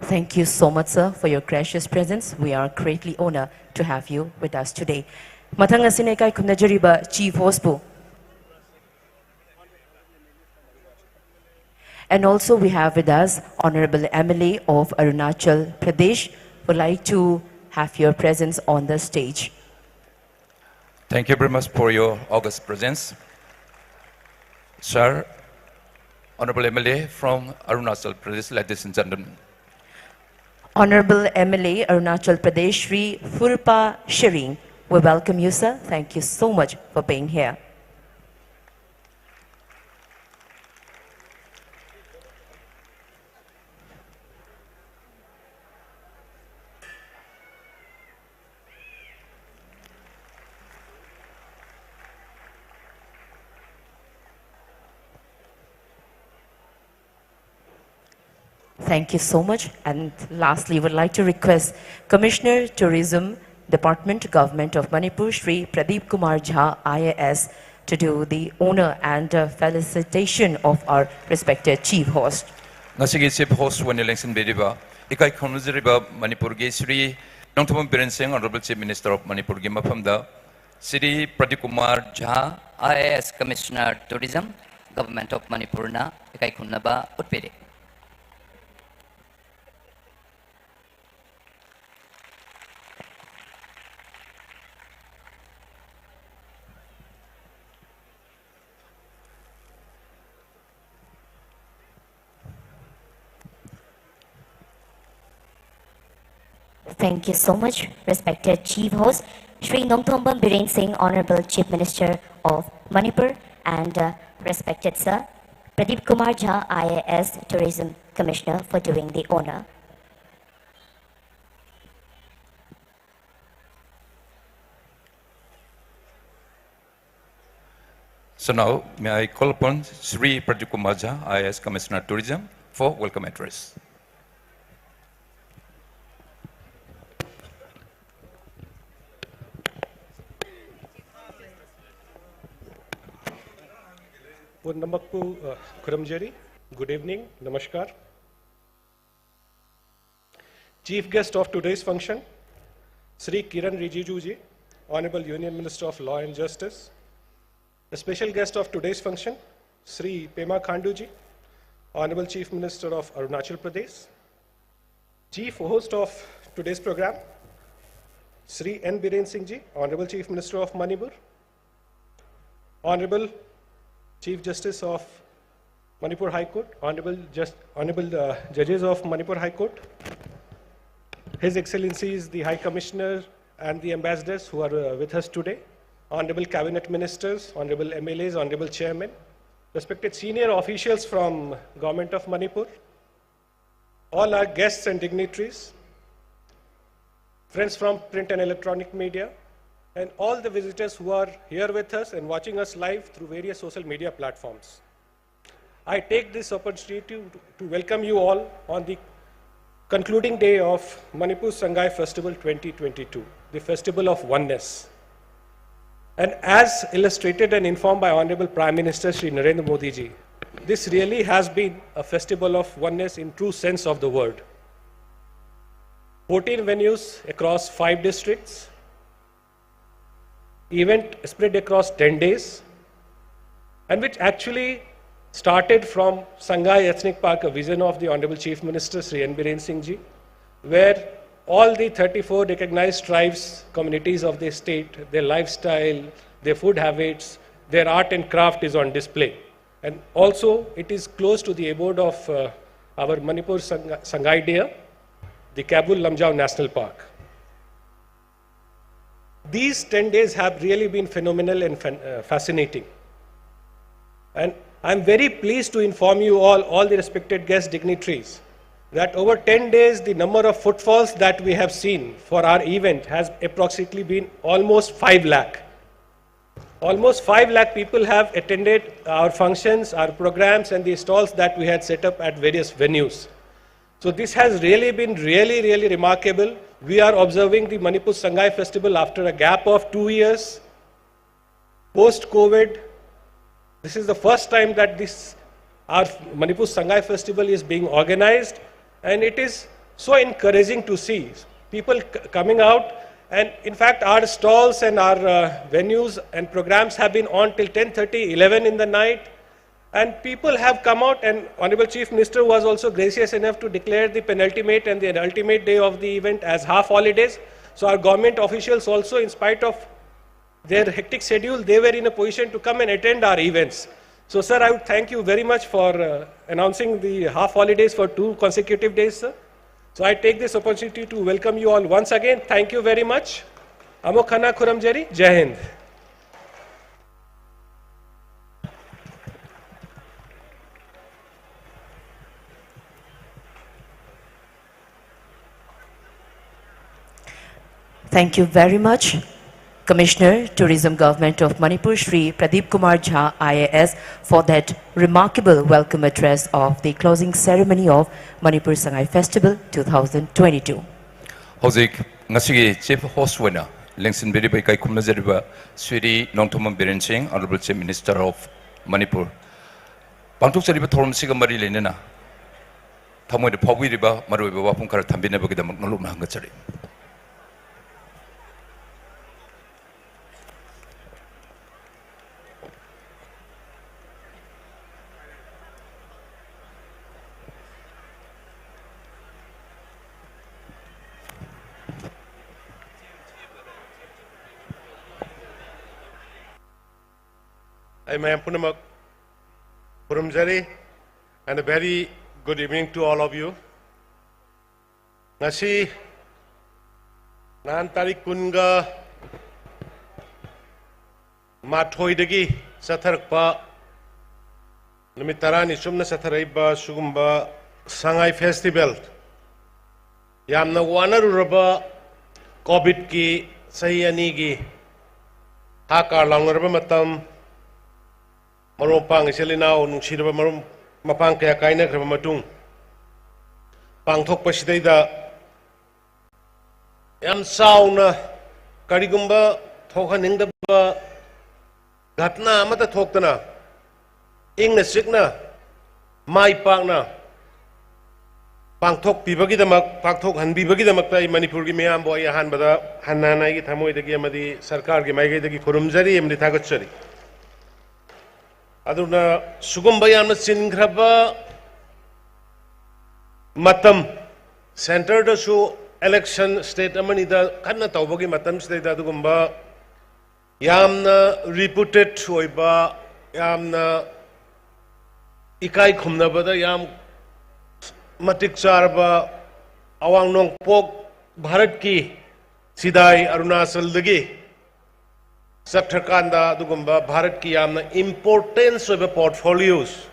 Thank you so much, sir, for your gracious presence. We are greatly honored to have you with us today. Mathang ngasina ikai khumna jariba Chief Host bu. And also we have with us Honorable M L A of Arunachal Pradesh. Would like to have your presence on the stage. Thank you very much for your august presence. Sir, Honorable M L A from Arunachal Pradesh, ladies and gentlemen. Honorable M L A Arunachal Pradesh, Shri Furpa Shirring, we welcome you, sir. Thank you so much for being here. Thank you so much. And lastly, would like to request Commissioner Tourism Department, Government of Manipur, Shri Pradeep Kumar Jha, I A S, to do the honor and, uh, felicitation of our respected chief host. Ngasiki chief host wui eina lengsinvidava, ikai khumna jariba Manipur ki Shri Nongthombam Biren Singh, Honorable Chief Minister of Manipur ki mafamda, Shri Pradeep Kumar Jha, I A S, Commissioner Tourism, Government of Manipur na ikai khumna va utpire. Thank you so much, respected Chief Host, Shri Nongthombam Biren Singh, Honorable Chief Minister of Manipur, and, uh, respected Sir Pradeep Kumar Jha, I A S, Tourism Commissioner, for doing the honor. So now, may I call upon Shri Pradeep Kumar Jha, I A S, Commissioner Tourism, for welcome address. Pun namakpu, uh, khuram jari. Good evening, namaskar. Chief guest of today's function, Shri Kiren Rijiju ji, Honorable Union Minister of Law and Justice. The special guest of today's function, Shri Pema Khandu ji, Honorable Chief Minister of Arunachal Pradesh. Chief host of today's program, Shri N Biren Singh ji, Honorable Chief Minister of Manipur. Honorable Chief Justice of Manipur High Court, Honorable Just-, Honorable, uh, Judges of Manipur High Court, His Excellencies the High Commissioner and the ambassadors who are, uh, with us today, Honorable Cabinet Ministers, Honorable M L As, Honorable Chairman, respected senior officials from Government of Manipur, all our guests and dignitaries, friends from print and electronic media, and all the visitors who are here with us and watching us live through various social media platforms. I take this opportunity to, to welcome you all on the concluding day of Manipur Sangai Festival twenty twenty-two, the Festival of Oneness. And as illustrated and informed by Honorable Prime Minister Shri Narendra Modi ji, this really has been a festival of oneness in true sense of the word. Fourteen venues across five districts, event spread across ten days, and which actually started from Sangai Ethnic Park, a vision of the Honorable Chief Minister Shri N Biren Singh ji, where all the thirty-four recognized tribes, communities of the state, their lifestyle, their food habits, their art and craft is on display. And also, it is close to the abode of, uh, our Manipur Sang-, Sangai deer, the Kaibul Lamjao National Park. These ten days have really been phenomenal and fan-, uh, fascinating. And I'm very pleased to inform you all, all the respected guest dignitaries, that over ten days, the number of footfalls that we have seen for our event has approximately been almost five lakh. Almost five lakh people have attended our functions, our programs, and the stalls that we had set up at various venues. So this has really been really, really remarkable. We are observing the Manipur Sangai Festival after a gap of two years. Post-COVID, this is the first time that this, our Manipur Sangai Festival is being organized, and it is so encouraging to see people c-, coming out. And in fact, our stalls and our, uh, venues and programs have been on till ten thirty, eleven in the night. And people have come out, and Honorable Chief Minister was also gracious enough to declare the penultimate and the ultimate day of the event as half holidays. So our government officials also, in spite of their hectic schedule, they were in a position to come and attend our events. So, sir, I would thank you very much for, uh, announcing the half holidays for two consecutive days, sir. So I take this opportunity to welcome you all once again. Thank you very much. Amok hana khurumjari. Jai Hind. Thank you very much, Commissioner, Tourism, Government of Manipur, Shri Pradeep Kumar Jha, I A S, for that remarkable welcome address of the closing ceremony of Manipur Sangai Festival two thousand twenty-two. Hojik, ngasigi Chief Host wena, lengsinbiriba ikai khumnajariba, Shri Nongthombam Biren Singh, Honorable Chief Minister of Manipur. Pangthok jariba thorum siga mari lenena. Thamoida phawi riba, maruiba wapung kara thambina bagida maknalum hanga jari. Ai mayam punamak khurumjari, and a very good evening to all of you. Ngasi, nahān tarik kunga mathoidagi satharakpa, numit tarani sumna satharaiba sugumba Sangai Festival, yamna wanaruraba COVID ki sahi anigi hakar launaraba matam, marumpang ishi ilinao nungsiraba marumpang kaya kainakharaba matung pangthokpa shidaida, yam sauna karigumba thokhaningdaba ghatna amata thoktana, ingna sikna, maipakna pangthokpibagidamak, pangthokhanbibagidamakta i Manipurgi miyambo i ahanbada hanna naiki thamoidagi amadi sarkargi maikaidagi khurumjari amadi thagatjari. Aduna sugumba yamna sinkharaba matam, center dasu election state amanida kanna taubagi matam state adugumba yamna reputed oiba, yamna ikai khumnabada yam matik charba Awang Nongpok Bharatki sidai Arunachaldagi saktharkanda adugumba Bharatki yamna importance oiba portfolios,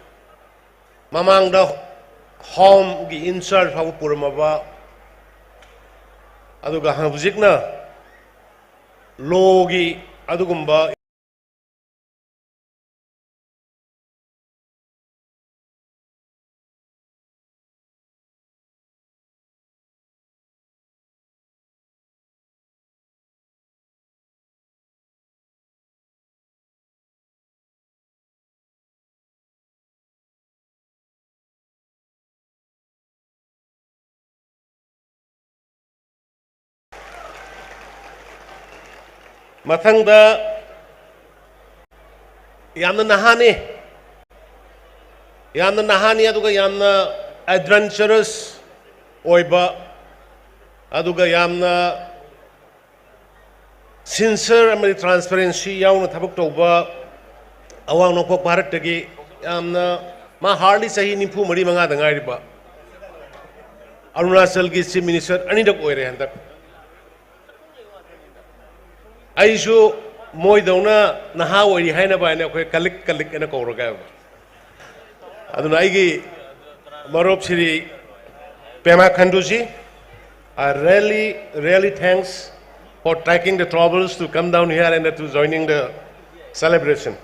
mamangda home ki in charge phawa puramaba, aduga hang hujikna law ki adugumba Mathangda yamna nahāni, Yamna nahāni, aduga yamna adventurous ꯑꯣꯏꯕ, ꯑꯗꯨꯒ ꯌꯥꯝꯅ sincere ꯑꯃꯗꯤ transparency ꯌꯥꯎꯅ ꯊꯕꯛ ꯇꯧꯕ ꯑꯋꯥꯡ ꯅꯣꯡꯄꯣꯛ ꯚꯥꯔꯠꯇꯒꯤ ꯌꯥꯝꯅ, ꯃꯥ hardly ꯆꯍꯤ ꯅꯤꯐꯨ ꯃꯔꯤ ꯃꯉꯥꯗ ꯉꯥꯏꯔꯤꯕ ꯑꯔꯨꯅꯥꯆꯜꯒꯤ Chief Minister ꯑꯅꯤꯔꯛ ꯑꯣꯏꯔꯦ ꯍꯟꯗꯛ꯫ ꯑꯩꯁꯨ ꯃꯣꯏꯗꯧꯅ ꯅꯍꯥ ꯑꯣꯏꯔꯤ ꯍꯥꯏꯅꯕ ꯍꯥꯏꯅ ꯑꯩꯈꯣꯏ colleague, colleague ꯍꯥꯏꯅ ꯀꯧꯔꯒ꯫ ꯑꯗꯨꯅ ꯑꯩꯒꯤ ꯃꯔꯨꯞ ꯁ꯭ꯔꯤ ꯄꯦꯃꯥ ꯈꯟꯗꯨꯖꯤ, I really, really thanks for taking the troubles to come down here and to joining the celebration.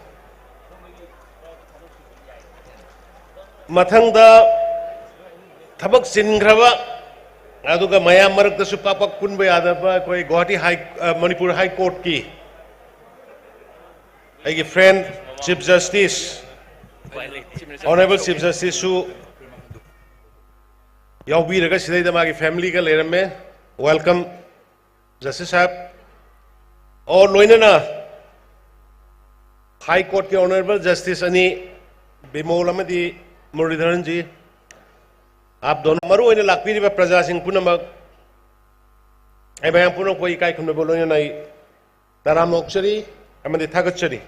ꯃꯊꯪꯗ ꯊꯕꯛ ꯆꯤꯟꯈ꯭ꯔꯕ, ꯑꯗꯨꯒ ꯃꯌꯥꯝ ꯃꯔꯛꯇꯁꯨ ꯄꯥꯛ ꯄꯥꯛ ꯄꯨꯟꯕ ꯌꯥꯗꯕ ꯑꯩꯈꯣꯏ ꯒꯨꯋꯥꯍꯥꯇꯤ ꯍꯥꯏ, ꯑ, ꯃꯅꯤꯄꯨꯔ High Court ꯀꯤ ꯑꯩꯒꯤ friend Chief Justice, Honorable Chief Justice ꯁꯨ ꯌꯥꯎꯕꯤꯔꯒ ꯁꯤꯗꯩꯗ ꯃꯥꯒꯤ family ꯒ ꯂꯩꯔꯝꯃꯦ꯫ Welcome, Justice Saheb. ꯑꯣ, ꯂꯣꯏꯅꯅ High Court ꯀꯤ Honorable Justice ꯑꯅꯤ, ꯕꯤꯃꯣꯜ ꯑꯃꯗꯤ ꯃꯨꯔꯂꯤꯙꯔꯟ ꯖꯤ, ꯑꯥꯞ ꯗꯣꯅꯣ, ꯃꯔꯨꯑꯣꯏꯅ ꯂꯥꯛꯄꯤꯔꯤꯕ ꯄ꯭ꯔꯖꯥꯁꯤꯡ ꯄꯨꯝꯅꯃꯛ, ꯑꯩ ꯃꯌꯥꯝ ꯄꯨꯝꯅꯃꯛꯄꯨ ꯏꯀꯥꯏ ꯈꯨꯝꯅꯕ ꯂꯣꯏꯅꯅ ꯑꯩ ꯇꯔꯥꯝꯅ ꯑꯣꯛꯆꯔꯤ ꯑꯃꯗꯤ ꯊꯥꯒꯠꯆꯔꯤ꯫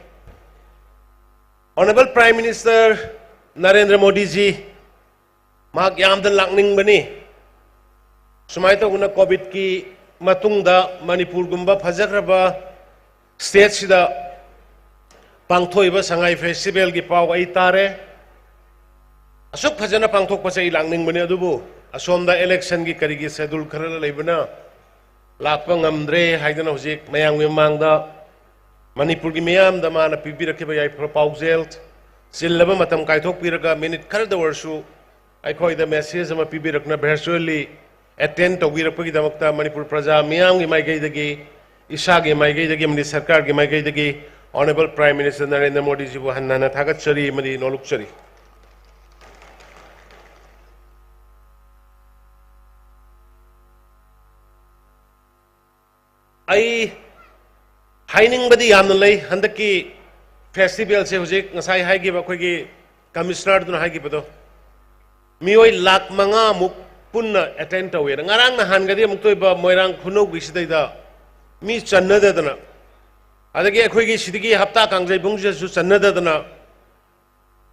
Honorable Prime Minister ꯅꯔꯦꯟꯗ꯭ꯔ ꯃꯣꯗꯤꯖꯤ ꯃꯍꯥꯛ ꯌꯥꯝꯅ ꯂꯥꯛꯅꯤꯡꯕꯅꯤ꯫ ꯁꯨꯃꯥꯏꯅ ꯇꯧꯗꯅ COVID ꯀꯤ ꯃꯇꯨꯡꯗ ꯃꯅꯤꯄꯨꯔꯒꯨꯝꯕ ꯐꯖꯈ꯭ꯔꯕ state ꯁꯤꯗ ꯄꯥꯡꯊꯣꯛꯏꯕ ꯁꯉꯥꯏ festival ꯒꯤ ꯄꯥꯎ ꯑꯩ ꯇꯥꯔꯦ꯫ ꯑꯁꯨꯛ ꯐꯖꯅ ꯄꯥꯡꯊꯣꯛꯄꯁꯦ ꯑꯩ ꯂꯥꯛꯅꯤꯡꯕꯅꯤ, ꯑꯗꯨꯕꯨ ꯑꯁꯣꯝꯗ election ꯒꯤ ꯀꯔꯤꯒꯤ schedule ꯈꯔ ꯂꯩꯕꯅ ꯂꯥꯛꯄ ꯉꯝꯗ꯭ꯔꯦ ꯍꯥꯏꯗꯅ ꯍꯧꯖꯤꯛ ꯃꯌꯥꯝꯒꯤ ꯃꯃꯥꯡꯗ ꯃꯅꯤꯄꯨꯔꯒꯤ ꯃꯤꯌꯥꯝꯗ ꯃꯥꯅ ꯄꯤꯕꯤꯔꯛꯈꯤꯕ ꯌꯥꯏꯐ ꯄꯥꯎꯖꯦꯜ, ꯆꯤꯜꯂꯕ ꯃꯇꯝ ꯀꯥꯏꯊꯣꯛꯄꯤꯔꯒ minute ꯈꯔꯗ ꯑꯣꯏꯔꯁꯨ ꯑꯩꯈꯣꯏꯗ message ꯑꯃ ꯄꯤꯕꯤꯔꯛꯅ virtually attend ꯇꯧꯕꯤꯔꯛꯄꯒꯤꯗꯃꯛꯇ ꯃꯅꯤꯄꯨꯔ ꯄ꯭ꯔꯖꯥ ꯃꯤꯌꯥꯝꯒꯤ ꯃꯥꯏꯀꯩꯗꯒꯤ, ꯏꯁꯥꯒꯤ ꯃꯥꯏꯀꯩꯗꯒꯤ ꯑꯃꯗꯤ ꯁꯔꯀꯥꯔꯒꯤ ꯃꯥꯏꯀꯩꯗꯒꯤ Honorable Prime Minister ꯅꯔꯦꯟꯗ꯭ꯔ ꯃꯣꯗꯤꯖꯤꯕꯨ ꯍꯟꯅ ꯍꯟꯅ ꯊꯥꯒꯠꯆꯔꯤ ꯑꯃꯗꯤ ꯅꯣꯂꯨꯛꯆꯔꯤ꯫ ꯑꯩ ꯍꯥꯏꯅꯤꯡꯕꯗꯤ ꯌꯥꯝꯅ ꯂꯩ꯫ ꯍꯟꯗꯛꯀꯤ festival ꯁꯦ ꯍꯧꯖꯤꯛ ꯉꯁꯥꯏ ꯍꯥꯏꯈꯤꯕ ꯑꯩꯈꯣꯏꯒꯤ Commissioner ꯗꯨꯅ ꯍꯥꯏꯈꯤꯕꯗꯣ, ꯃꯤꯑꯣꯏ ꯂꯥꯈ ꯃꯉꯥꯃꯨꯛ ꯄꯨꯟꯅ attend ꯇꯧꯋꯦꯅ꯫ ꯉꯔꯥꯡ ꯅꯍꯥꯟꯒꯗꯤ ꯑꯃꯨꯛꯇ ꯑꯣꯏꯕ ꯃꯣꯏꯔꯥꯡ ꯈꯨꯅꯧꯒꯤ ꯁꯤꯗꯩꯗ ꯃꯤ ꯆꯟꯅꯗꯗꯅ, ꯑꯗꯒꯤ ꯑꯩꯈꯣꯏꯒꯤ ꯁꯤꯗꯒꯤ ꯍꯞꯇꯥ ꯀꯥꯡꯖꯩꯕꯨꯡꯁꯤꯗꯁꯨ ꯆꯟꯅꯗꯗꯅ,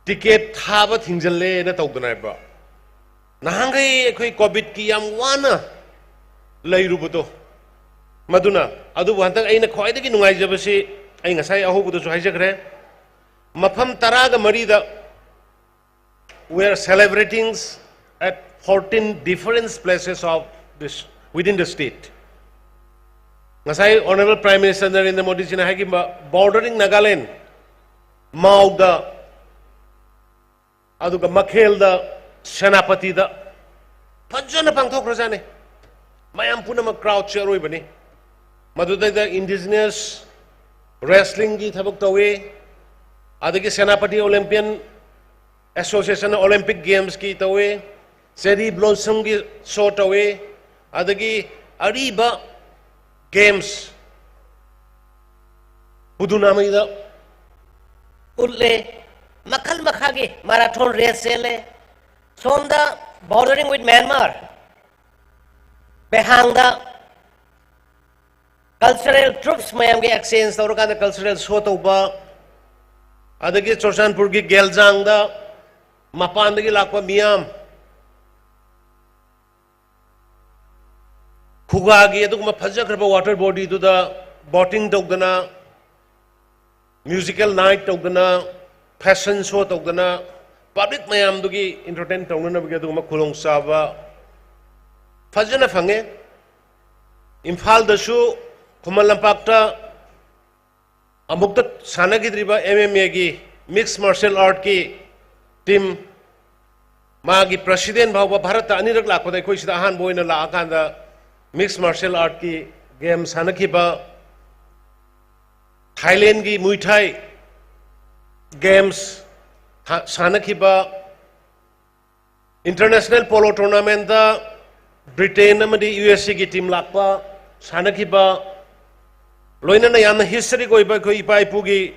ticket ꯊꯥꯕ ꯊꯤꯡꯖꯤꯜꯂꯦꯅ ꯇꯧꯗꯅ ꯍꯥꯏꯕ꯫ ꯅꯍꯥꯟꯈꯩ ꯑꯩꯈꯣꯏ COVID ꯀꯤ ꯌꯥꯝ ꯋꯥꯅ ꯂꯩꯔꯨꯕꯗꯣ, ꯃꯗꯨꯅ꯫ ꯑꯗꯨꯕꯨ ꯍꯟꯗꯛ ꯑꯩꯅ ꯈ꯭ꯋꯥꯏꯗꯒꯤ ꯅꯨꯡꯉꯥꯏꯖꯕꯁꯤ, ꯑꯩ ꯉꯁꯥꯏ ꯑꯍꯧꯕꯗꯁꯨ ꯍꯥꯏꯖꯈ꯭ꯔꯦ, ꯃꯐꯝ ꯇꯔꯥꯒ ꯃꯔꯤꯗ, we are celebrating at fourteen different places of this, within the state. ꯉꯁꯥꯏ Honorable Prime Minister ꯅꯔꯦꯟꯗ꯭ꯔ ꯃꯣꯗꯤꯖꯤꯅ ꯍꯥꯏꯈꯤꯕ, bordering Nagaland, ꯃꯥꯎꯗ, ꯑꯗꯨꯒ ꯃꯈꯦꯜꯗ, ꯁꯦꯅꯥꯄꯇꯤꯗ ꯐꯖꯅ ꯄꯥꯡꯊꯣꯛꯈ꯭ꯔꯖꯥꯠꯅꯤ꯫ ꯃꯌꯥꯝ ꯄꯨꯝꯅꯃꯛ crowd ꯁꯦ ꯑꯔꯣꯏꯕꯅꯤ꯫ ꯃꯗꯨꯗꯩꯗ indigenous wrestling ꯒꯤ ꯊꯕꯛ ꯇꯧꯏ, ꯑꯗꯒꯤ ꯁꯦꯅꯥꯄꯇꯤ Olympian Association ꯅ Olympic Games ꯀꯤ ꯇꯧꯏ, Cherry Blossom ꯒꯤ show ꯇꯧꯏ, ꯑꯗꯒꯤ ꯑꯔꯤꯕ games, ꯄꯨꯗꯨꯅꯥꯃꯩꯗ ꯎꯠꯂꯦ, ꯃꯈꯜ ꯃꯈꯥꯒꯤ marathon race ꯆꯦꯜꯂꯦ꯫ ꯁꯣꯝꯗ bordering with Myanmar, ꯕꯦꯍꯥꯡꯗ cultural troupes ꯃꯌꯥꯝꯒꯤ exchange ꯇꯧꯔꯀꯥꯟꯗ cultural show ꯇꯧꯕ, ꯑꯗꯒꯤ ꯆꯨꯔꯆꯥꯟꯄꯨꯔꯒꯤ ꯒꯦꯜꯖꯥꯡꯗ ꯃꯄꯥꯟꯗꯒꯤ ꯂꯥꯛꯄ ꯃꯤꯌꯥꯝ, ꯈꯨꯒꯥꯒꯤ ꯑꯗꯨꯒꯨꯝꯕ ꯐꯖꯈ꯭ꯔꯕ water body ꯗꯨꯗ boating ꯇꯧꯗꯅ, musical night ꯇꯧꯗꯅ, fashion show ꯇꯧꯗꯅ, public ꯃꯌꯥꯝꯗꯨꯒꯤ entertain ꯇꯧꯅꯅꯕꯒꯤ ꯑꯗꯨꯒꯨꯝꯕ ꯈꯨꯗꯣꯡꯆꯥꯕ ꯐꯖꯅ ꯐꯪꯉꯦ꯫ ꯏꯝꯐꯥꯜꯗꯁꯨ, ꯈꯨꯃꯟ ꯂꯝꯄꯥꯛꯇ ꯑꯃꯨꯛꯇ ꯁꯥꯟꯅꯈꯤꯗ꯭ꯔꯤꯕ M M A ꯒꯤ, mixed martial art ꯀꯤ team, ꯃꯥꯒꯤ president ꯐꯥꯎꯕ ꯚꯥꯔꯠꯇ ꯑꯅꯤꯔꯛ ꯂꯥꯛꯄꯗ ꯑꯩꯈꯣꯏ ꯁꯤꯗ ꯑꯍꯥꯟꯕ ꯑꯣꯏꯅ ꯂꯥꯛꯑꯀꯥꯟꯗ mixed martial art ꯀꯤ game ꯁꯥꯟꯅꯈꯤꯕ, Thailand ꯒꯤ Muay Thai games ꯊꯥ-, ꯁꯥꯟꯅꯈꯤꯕ, international polo tournament ꯇ Britain ꯑꯃꯗꯤ U S A ꯒꯤ team ꯂꯥꯛꯄ, ꯁꯥꯟꯅꯈꯤꯕ, ꯂꯣꯏꯅꯅ ꯌꯥꯝꯅ historic ꯑꯣꯏꯕ ꯑꯩꯈꯣꯏ ꯏꯄꯥ ꯏꯄꯨꯒꯤ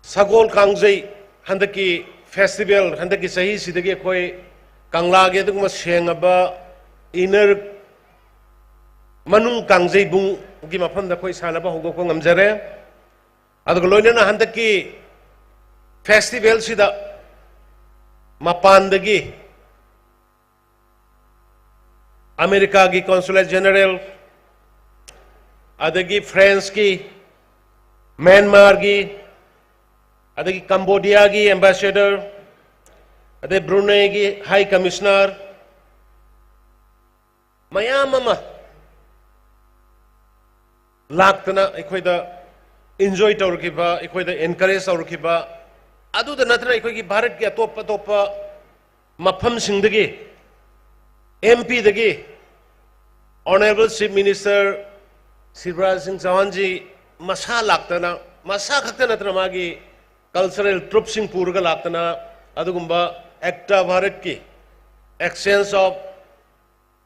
ꯁꯒꯣꯜ ꯀꯥꯡꯖꯩ ꯍꯟꯗꯛꯀꯤ festival, ꯍꯟꯗꯛꯀꯤ ꯆꯍꯤꯁꯤꯗꯒꯤ ꯑꯩꯈꯣꯏ ꯀꯪꯂꯥꯒꯤ ꯑꯗꯨꯒꯨꯝꯕ ꯁꯦꯡꯉꯕ inner ꯃꯅꯨꯡ ꯀꯥꯡꯖꯩꯕꯨꯡꯒꯤ ꯃꯐꯝꯗ ꯑꯩꯈꯣꯏ ꯁꯥꯟꯅꯕ ꯍꯧꯗꯣꯛꯄ ꯉꯝꯖꯔꯦ꯫ ꯑꯗꯨꯒ ꯂꯣꯏꯅꯅ ꯍꯟꯗꯛꯀꯤ festivalꯁꯤꯗ ꯃꯄꯥꯟꯗꯒꯤ Americaꯒꯤ Consulate General, ꯑꯗꯒꯤ Franceꯀꯤ, Myanmarꯒꯤ, ꯑꯗꯒꯤ Cambodiaꯒꯤ Ambassador, ꯑꯗꯩ Bruneigꯤ High Commissioner, ꯃꯌꯥꯝ ꯑꯃ ꯂꯥꯛꯇꯅ ꯑꯩꯈꯣꯏꯗ enjoy ꯇꯧꯔꯛꯈꯤꯕ, ꯑꯩꯈꯣꯏꯗ encourage ꯇꯧꯔꯛꯈꯤꯕ, ꯑꯗꯨꯗ ꯅꯠꯇꯅ ꯑꯩꯈꯣꯏꯒꯤ ꯚꯥꯔꯠꯀꯤ ꯑꯇꯣꯞ ꯑꯇꯣꯞꯄ ꯃꯐꯝꯁꯤꯡꯗꯒꯤ, MPꯗꯒꯤ Honourable Chief Minister ꯁꯤꯕꯔꯥꯖ ꯁꯤꯡ ꯆꯧꯍꯥꯟꯖꯤ ꯃꯁꯥ ꯂꯥꯛꯇꯅ, ꯃꯁꯥ ꯈꯛꯇ ꯅꯠꯇꯅ ꯃꯥꯒꯤ cultural troupeꯁꯤꯡ ꯄꯨꯔꯒ ꯂꯥꯛꯇꯅ, ꯑꯗꯨꯒꯨꯝꯕ Ekta Bharatꯀꯤ exchange of